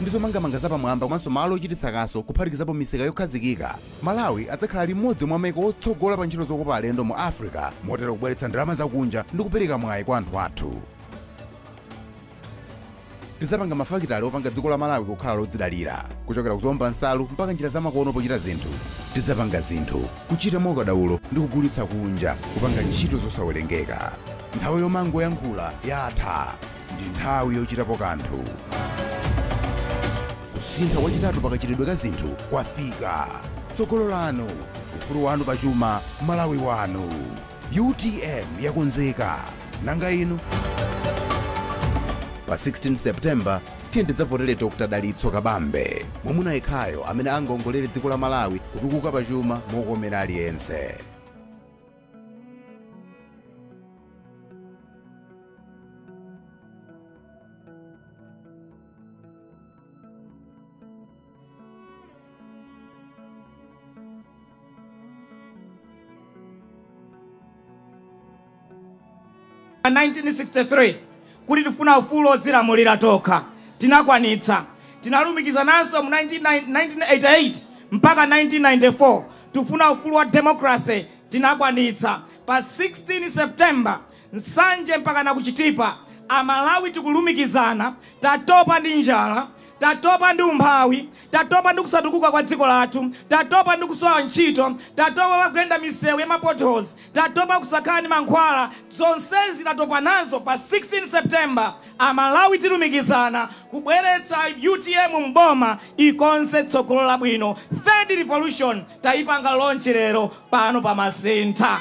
Ndi zomangamanga zapamwamba komanso malo ochititsa kaso, kuphatikizapo misika yokhazikika, Malawi adzakhala limodzi mwa maiko otsogola pa ntchito zokopa alendo mu Africa, motero kubweretsa ndalama zakunja ndi kupereka mwayi kwa anthu athu. Tidzapanga mafakitale opanga dziko la Malawi kukhala lodzidalira, kuchokera kuzomba nsalu mpaka njira zamakono pochita zinthu. Tidzapanga zinthu, kuchita mwaukadaulo ndi kugulitsa kunja, kupanga ntchito zosawerengeka. Nthawi yomangoyankhula yatha, ndi nthawi yochitapo kanthu. Kusintha kwachitatu pakachitidwe ka zinthu kwafika. Tsogolo lanu, ufulu wanu pachuma, Malawi wanu. UTM yakonzeka. Nanga inu? Pa 16 September tiye tidzavotere Dr. Dalitso Kabambe, mwamuna yekhayo amene angaongolere dziko la Malawi kutukuka pachuma mokomera aliyense. Pa 1963 kuti tifuna ufulu odzilamulira tokha, tinakwanitsa. Tinalumikizananso mu 1988 mpaka 1994, tifuna ufulu wa democracy, tinakwanitsa. Pa 16 September, Nsanje mpaka na kuchitipa, Amalawi tikulumikizana. Tatopa ndi njala, tatopa ndi umphawi, tatopa ndi kusatukuka kwa dziko lathu, tatopa ndi kusowa ntchito, tatopa kuyenda misewu ya mapotholes, tatopa kusakhala ndi mankhwala. Zonsezi tatopa nazo. Pa 16 September Amalawi tilumikizana kubweretsa UTM mboma, ikonze tsogolo labwino. Third revolution tayipanga launch lero pano pa Masintha.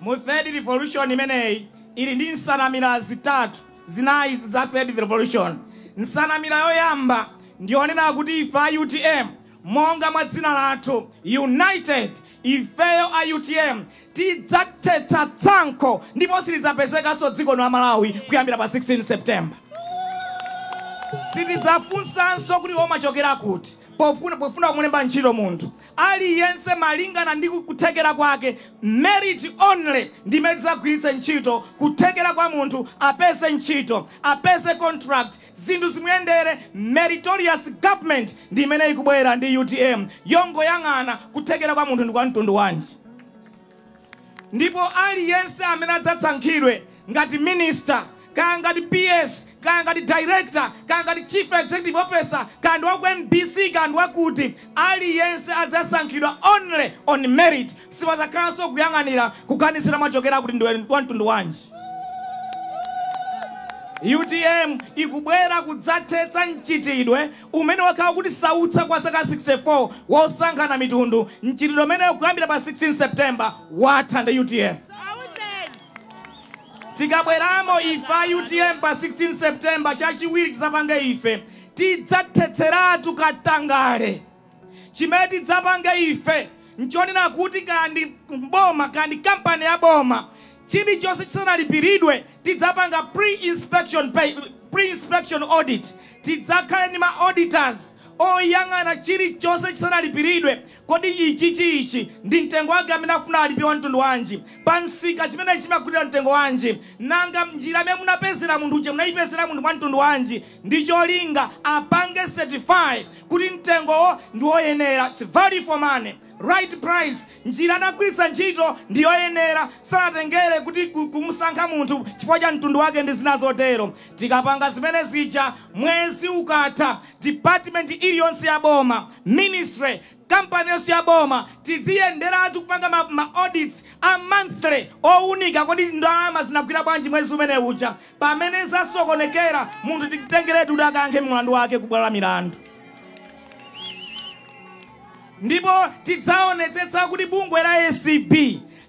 Mu third revolution imeneyi ili ndi nsanamira zitatu, zinayi za third revolution. Nsanamira yoyamba ndionena kuti ife a UTM, monga mwa dzina lathu united, ifeyo a UTM tidzathetsa tsankho ndipo silidzapezekanso dziko la Malawi kuyambira pa 16 September. Sitidzafunsanso kuti womachokera kuti pofuna kumulemba ntchito munthu aliyense, malingana ndi kuthekera kwake, merit only ndimene tidzagwiritse ntchito. Kuthekera kwa munthu, apeze ntchito, apeze contract, zinthu zimuyendere. Meritorious government ndi imene ikubwera ndi UTM, yongoyang'ana kuthekera kwa munthu ndi kwa mtundu wanji. Ndipo aliyense amene adzasankhidwe ngati minister, kaya ngati PS, kaya ngati director, kaya ngati chief executive officer, kaya ndi waku MBC, kaya ndi wakuti, aliyense adzasankhidwa only on merit. Sipadzakhalanso kuyang'anira kuganizira machokera kuti ndiwe wa mtundu wanji. UTM ikubwera kudzathetsa mchitidwe umene wakhala kuti sautsa kwa zaka 64 wosankhana mitundu. Mchitidwe umene kuyambira pa 16 September watha ndi UTM. Tikabweramo ife a UTM pa 16 September, chachiwiri tidzapange ife, tidzathetseratu katangale. Chimene tidzapange ife nchonena kuti kandi mboma, kandi kampani ya boma, chilichonse chisanalipiridwe tidzapanga pre-inspection pay, pre-inspection audit. Tidzakhale ndi ma auditors oyang'ana chilichonse chisanalipiridwe. Kodi ichi ndi mtengo wake amene afuna alipire wa mtundu wanji? Pa msika chimene chimagulira mtengo wanji? Nanga njira imene munapezera munthu uja munayipezera munthu mwa mtundu wanji? Ndi cholinga apange certify kuti mtengowo ndi woyenera, it's value for money, right price, njira anagwiritsa ntchito ndi yoyenera, sanatengere kuti kumusankha munthu chifukwa cha mtundu wake ndi zina zotero. Tikapanga zimene zija, mwezi ukatha, department iliyonse ya boma, ministry, kampani yonse ya boma, tiziyenderatu kupanga ma audits a monthly owunika kodi ndalama zinagwira bwanji mwezi umene uja. Pamene zasokonekera, munthu titengeretu kuti akayankhe mlandu wake kubwalo la milandu. Ndipo tidzaonetsetsa kuti bungwe la ACB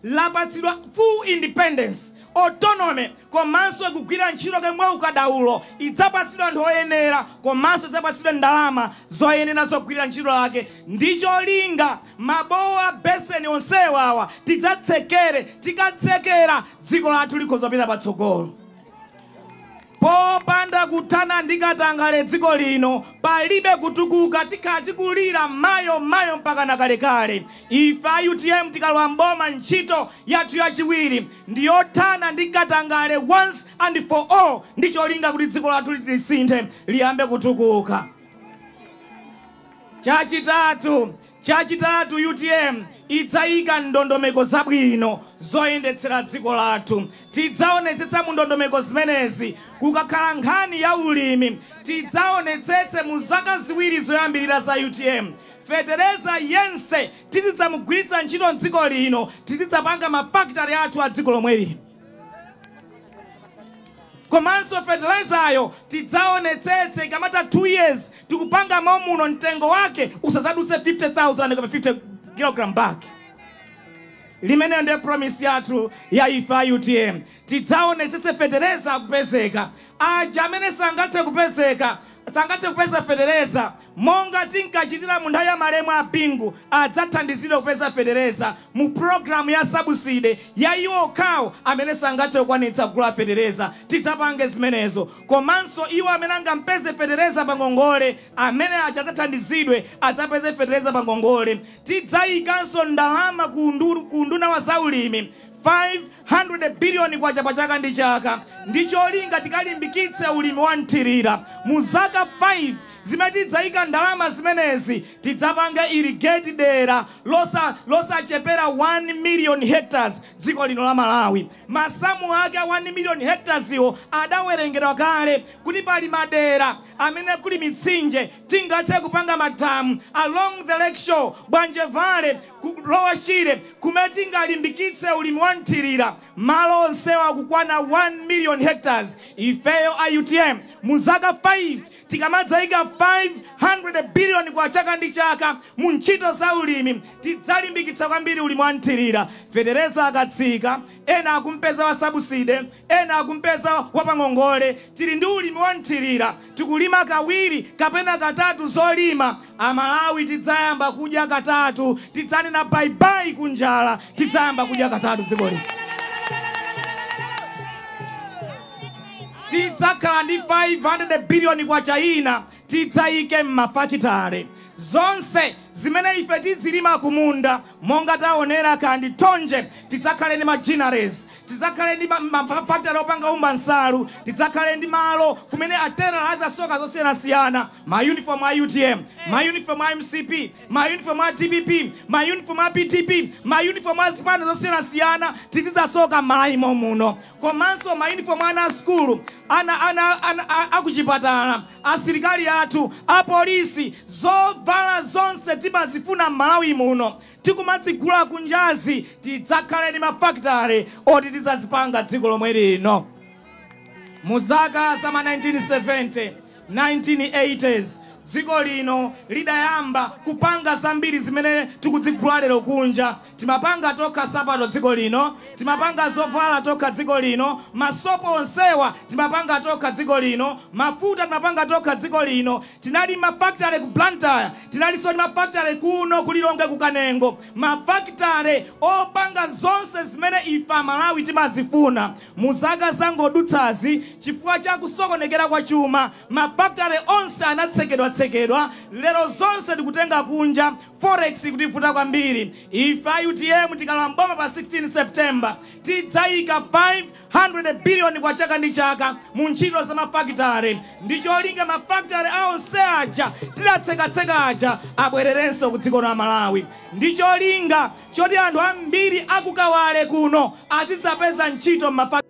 lapatsidwa full independence. autonomy komanso kugwira ntchito kemwe ukadaulo. Idzapatsidwa anthu oyenera komanso idzapatsidwa ndalama zoyenera zogwira ntchito lake. Ndicholinga mabowa beseni onsewawa tidzatsekere. Tikatsekera dziko lathu likhoza kupita patsogolo. Popanda kuthana ndi katangale dziko lino palibe kutukuka, tikhala tikulira mayo mayo mpaka nakalekale. Ife a UTM tikalowa mboma, ntchito yathu yachiwiri ndiyothana ndi katangale once and for all, ndicholinga kuti dziko lathu lisinthe, liyambe kutukuka. Chachitatu, UTM idzayika ndondomeko zabwino zoyendetsera dziko lathu. Tidzaonetsetsa mu ndondomeko zimenezi kukakhala nkhani ya ulimi, tidzaonetsetse mu zaka 2 zoyambirira za UTM fetereza yense tizidzamugwiritsa ntchito mdziko lino, tizidzapanga mafakitale athu a dziko lomwe lino. Komanso fertilizer tidzaonetsetse ikamata 2 years tikupanga momuno, mtengo wake usazadutse 50,000 koma 50 kg bag. Limeneyo ndiye promise yathu ya ife a UTM. Tidzaonetsetse fetereza akupezeka. Aja amene sangathe kupezeka, sangathe kupeza fetereza monga tinkachitira mu nthawi ya malemu a Bingu, adzathandizidwe kupeza fetereza mu programu ya subsidy ya iwo okhawo amene sangathe kukwanitsa kugula fetereza. Tidzapange zimenezo. Komanso iwo amene angampeze fetereza pa ngongole, amene aja adzathandizidwe adzapeze fetereza pa ngongole. Tidzayikanso ndalama ku nduna wa zaulimi 500 billion kwacha pa chaka ndi chaka, ndicholinga tikalimbikitse ulimi wa mthirira. Mu zaka 5 zimene tidzayika ndalama zimenezi, tidzapanga irrigate dera losachepera 1 million hectares dziko lino la Malawi. Masamu ake a 1 million hectares iwo adawerengedwa kale kuti pali madera amene kuli mitsinje tingathe kupanga madamu along the lake shore, Bwanje Valley, Lower Shire, kumene tingalimbikitse ulimi wa mthirira. Malo onsewa akukwana 1 million hectares. Ifeyo a UTM mu zaka 5 tikamadzayika 500 billion kwa chaka ndi chaka mu ntchito za ulimi, tidzalimbikitsa kwambiri ulimi wa mthirira. Fetereza akatsika, ena akumpeza wa subsidy, ena akumpeza wapangongole. Tili ndi ulimi wa mthirira, tikulima kawiri kapena katatu zolima. Amalawi tidzayamba kudya katatu, tidzanena bye bye kunjala, tidzayamba kudya katatu dziko lino. Tidzakhala ndi 500 billion kwa China, tidzayike m'mafakitale zonse zimene ife tizilima kumunda monga taonera kandi tonje. Tidzakhale ndi machineries, tidzakhale ndi mafakitale opanga umba nsalu, tidzakhale ndi malo kumene atera azasoka zosiyanasiyana, ma uniform a UTM, ma uniform a MCP, ma uniform a DPP, ma uniform a PTP, ma uniform a zipani zosiyanasiyana tizidzasoka m'Malawi muno. Komanso ma uniform ana skulu, ana akuchipatala, asilikali athu, apolisi, zovala zonse timazifuna m'Malawi muno tikumadzigula kunjazi. Tidzakhale ndi mafakitale oti tidzazipanga dziko lomwe lino. Mu zaka za ma 1970 1980s dziko lino lidayamba kupanga zambiri zimene tikudzigula lero kunja. Timapanga tokha sapato dziko lino, timapanga zovala tokha dziko lino, masopo onsewa timapanga tokha dziko lino, mafuta timapanga tokha dziko lino. Tinali mafakitale ku Blantyre, tinalinso ndi mafakitale kuno kulilonge ku Kanengo, mafakitale opanga zonse zimene ife Amalawi timazifuna. Mu zaka zangodutsazi, chifukwa cha kusokonekera kwa chuma, mafakitale onse anatsekedwa. Lero zonse tikutenga kunja, forex kutivuta kwambiri. Ife a UTM tikalowa mboma pa 16 September tidzayika 500 billion kwa chaka ndi chaka mu ntchito za mafakitale, ndicholinga mafakitale aonse aja tidatsekatseka aja abwererenso ku dziko la Malawi. Ndicholinga choti anthu ambiri akukawale kuno azidzapeza ntchito m'mafakitale.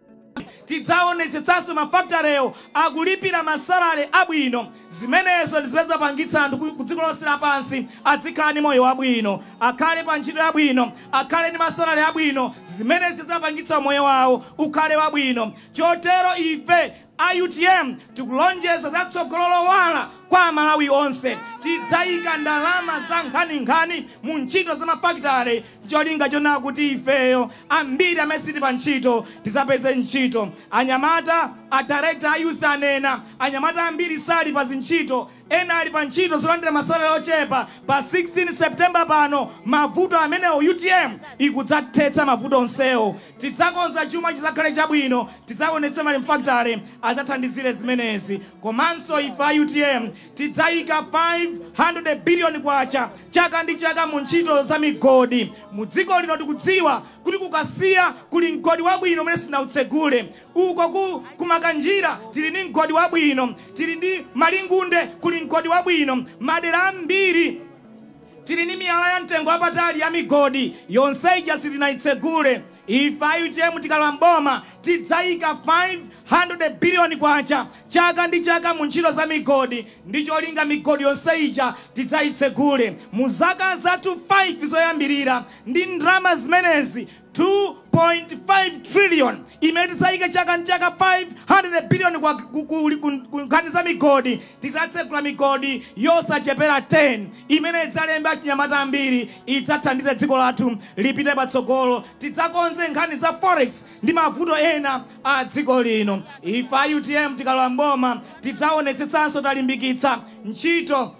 Tidzaonetsetsanso mafakitalewo akulipira masalale abwino. Zimenezo ndi zimene zapangitsa anthu ku dziko lonse lapansi azikhala ndi moyo wabwino, akhale pa ntchito yabwino, akhale ndi masalale abwino. Zimenezi zidzapangitsa moyo wawo ukhale wabwino. Chotero ife a UTM tikulonjeza zatsogolo lowala kwa Amalawi onse. Tidzayika ndalama za nkhaninkhani mu ntchito za mafakitale, cholinga chonena kuti ifeyo ambiri amene sitili pa ntchito tizapeze ntchito. Anyamata, a director a youth anena, anyamata ambiri sali pa zintchito, ena ali pa ntchito zolandira masalari ochepa. Pa 16 September pano, mavuto amenewo UTM ikudzathetsa mavuto onsewo. Tidzakonza chuma chizakhale chabwino, tidzaonetsa mali mfactory adzathandizire zimenezi. Komanso ife a UTM tidzayika 500 billion kwacha chaka ndi chaka mu ntchito za migodi. Mu dziko lino tikudziwa kuti kukasiya kuli mgodi wabwino umene sinautsegule, uko kumakanjira tili ndi mgodi wabwino, tili ndi Malingunde kuli mgodi wabwino, madera ambiri tili ndi miyala ya mtengo wapatali ya migodi, yonse ija sitinayitsegule. Ife a UTM tikalowa mboma tidzayika 500 billion kwacha chaka ndi chaka mu ntchito za migodi, ndi cholinga migodi yonse ija tidzayitsegule mu zaka zathu 5 zoyambirira. Ndi ndalama zimenezi 2.5 trillion imene tidzayike chaka ndi chaka 500 billion kwa nkhani za migodi, tidzatsegula migodi yosachepera 10 imene idzalemba achinyamata ambiri, idzathandize dziko lathu lipite patsogolo. Tidzakonze nkhani za forex ndi mavuto ena a dziko lino. Ife a UTM tikalowa mboma tidzaonetsetsanso talimbikitsa ntchito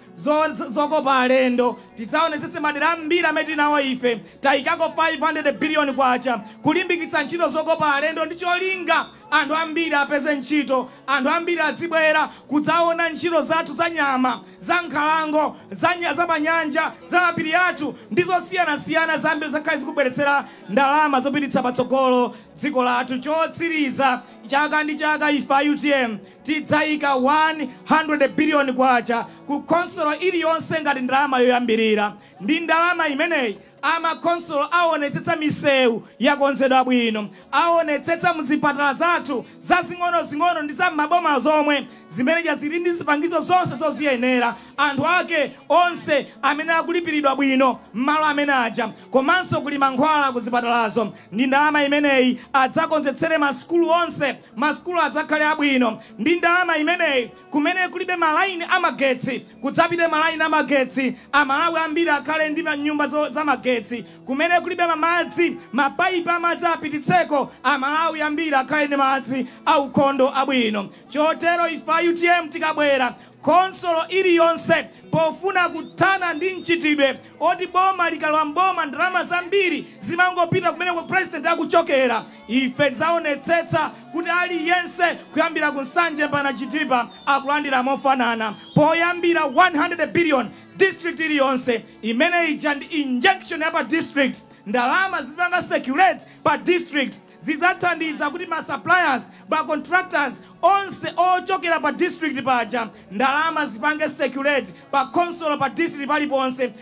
zokopa alendo. Tidzaonetsetse madera ambiri amene tinawo ife tayikako 500 billion kwacha kulimbikitsa ntchito zokopa alendo, ndi cholinga anthu ambiri apeze ntchito, anthu ambiri adzibwera kudzaona ntchito zathu za nyama, za nkhalango, za panyanja, za mapiri athu ndi zosiyanasiyana zambiri zakhale zikubweretsera ndalama zopititsa patsogolo dziko lathu. Chotsiriza, chaka ndi chaka ife a UTM tidzayika 100 billion kwacha ku khonsolo iliyonse ngati ndalama yoyambirira. Ndi ndalama imeneyi amakhonsolo aonetsetsa misewu yakonzedwa bwino, aonetsetsa muzipatala zathu zazing'onozing'ono ndi za maboma zomwe zimeneja zili ndi zipangizo zonse zoziyenera, anthu ake onse amene akulipiridwa bwino m'malo amene aja, komanso kuli mankhwala kuzipatalazo. Ndi ndalama imeneyi adzakonzetsere masukulu onse, masukulu adzakhale abwino. Ndi ndalama imeneyi kumene kulibe malaini amagetsi kudzapite malaini amagetsi, Amalawi ambiri akhale ndi nyumba za magetsi. Kumene kulibe mamadzi, mapaipi amadzi apititseko, Amalawi ambiri akhale ndi madzi aukhondo abwino. Chotero ife a UTM tikabwera, khonsolo iliyonse pofuna kuthana ndi mchitidwe oti boma likalowa mboma ndalama zambiri zimangopita kumene ku president akuchokera, ife tidzaonetsetsa kuti aliyense kuyambira ku Nsanje mpaka Chitipa akulandira mofanana, poyambira 100 billion district iliyonse. Imene ija ndi injection ya pa district, ndalama zipanga circulate pa district, zidzathandiza kuti ma suppliers, ma contractors onse ochokera pa district paja ndalama zipange circulate pa council, pa district paliponse,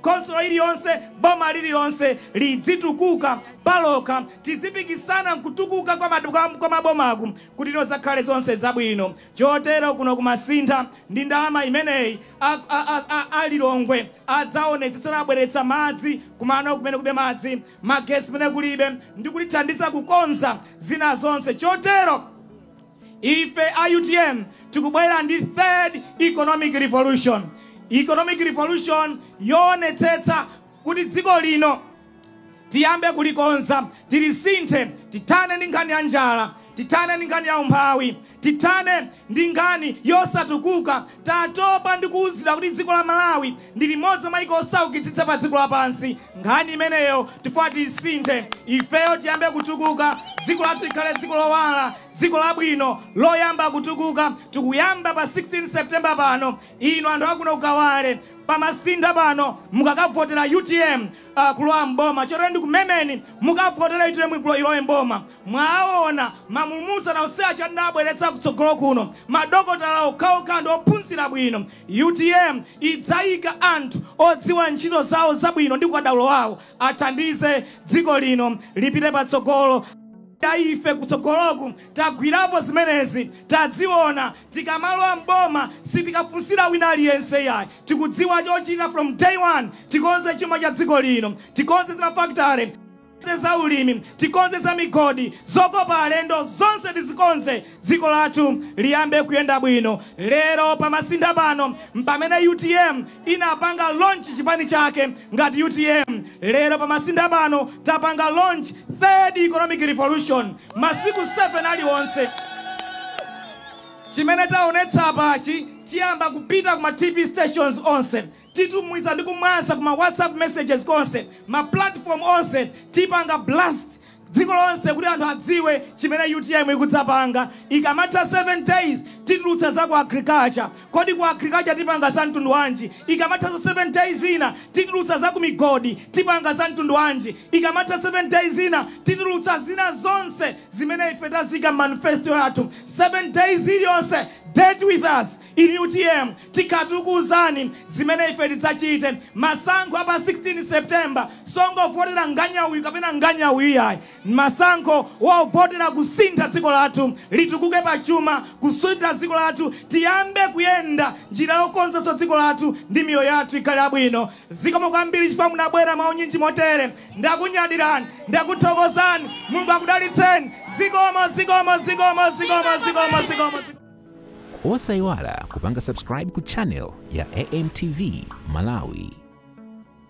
council iliyonse, boma liliyonse lidzitukuka paloka. Tizipikisana nkutukuka kwa mabomaku kuti zakhale zonse zabwino. Chotero kuno kumasintha ndi ndalama imeneyi alilongwe adzaonetsetsa abweretsa madzi kumano kumene kulibe madzi, magetsi kumene kulibe, ndi kutithandiza kukonza zina zonse. Chotero ife a UTM tikubwera ndi third economic revolution, economic revolution yoonetsetsa kuti dziko lino tiyambe kulikonza, tilisinthe, tithane ndi nkhani ya njala, tithane ndi nkhani ya umphawi, tithane ndi nkhani yosatukuka. Tatopa ndi kuwuzidwa kuti dziko la Malawi ndi limodzi mwa mayiko osaukitsitsa pa dziko lapansi. Nkhani imeneyo tifuna tiyisinthe, ifeyo tiyambe kutukuka, dziko lathu likhale dziko lowala, dziko labwino loyamba kutukuka. Tikuyamba pa 16 September pano. Inu anthu akuno kukawale pamasintha pano mukakavotera UTM kulowa mboma. Chotero ndikumemeni mukavotera UTM ilowe mboma. Mwaona mamumutsa na onse aja ndabweretsa kutsogolo kuno, madokotala okhaokha ndi ophunzira bwino. UTM idzayika anthu odziwa ntchito zawo zabwino ndi ukadaulo wawo athandize dziko lino lipite patsogolo. Ife kutsogoloku tagwirapo zimenezi, tadziona. Tikamalowa mboma sitikafunsira wina aliyense yayi, tikudziwa chochita from day one. Tikonze chuma cha dziko lino, tikonze zimafakitale. Za ulimi tikonze, za migodi, zokopa alendo zonse tizikonze, dziko lathu liyambe kuyenda bwino. Lero pamasintha pano pamene UTM inapanga launch chipani chake ngati UTM, lero pamasintha pano tapanga launch third economic revolution. Masiku 7 aliwonse chimene taonetsa pachi chiyamba kupita kuma TV stations onse, titumwiza ndi kumwaza kuma WhatsApp messages konse, ma platform onse, tipanga blast dziko lonse kuti anthu adziwe chimene UTM ikudzapanga. Ikamatha 7 days titulutsa za ku agriculture. Kodi ku agriculture tipanga za mtundu wanji? Ikamatha 7 days ina titulutsa za ku migodi, tipanga za mtundu wanji? Ikamatha 7 days ina titulutsa zina zonse zimene ife tazika manifesto yathu. 7 days iliyonse, date with us in UTM, tikatukuuzani zimene ife tidzachite. Masankho apa 16 September songovotera nganya uyu kapena nganya uyu yayi, masankho wovotera kusintha dziko lathu litukuke pachuma, kusintha dziko lathu, tiyambe kuyenda njira yokonzanso dziko lathu ndi miyoyo yathu ikhale abwino. Zikomo kwambiri chifukwa munabwera maunyinji motere. Ndakunyadirani, ndakuthokozani, Mulungu akudalitseni. Zikomo, zikomo, zikomo, zikomo, zikomo, zikomo. Osayiwala kupanga subscribe ku channel ya AMTV Malawi.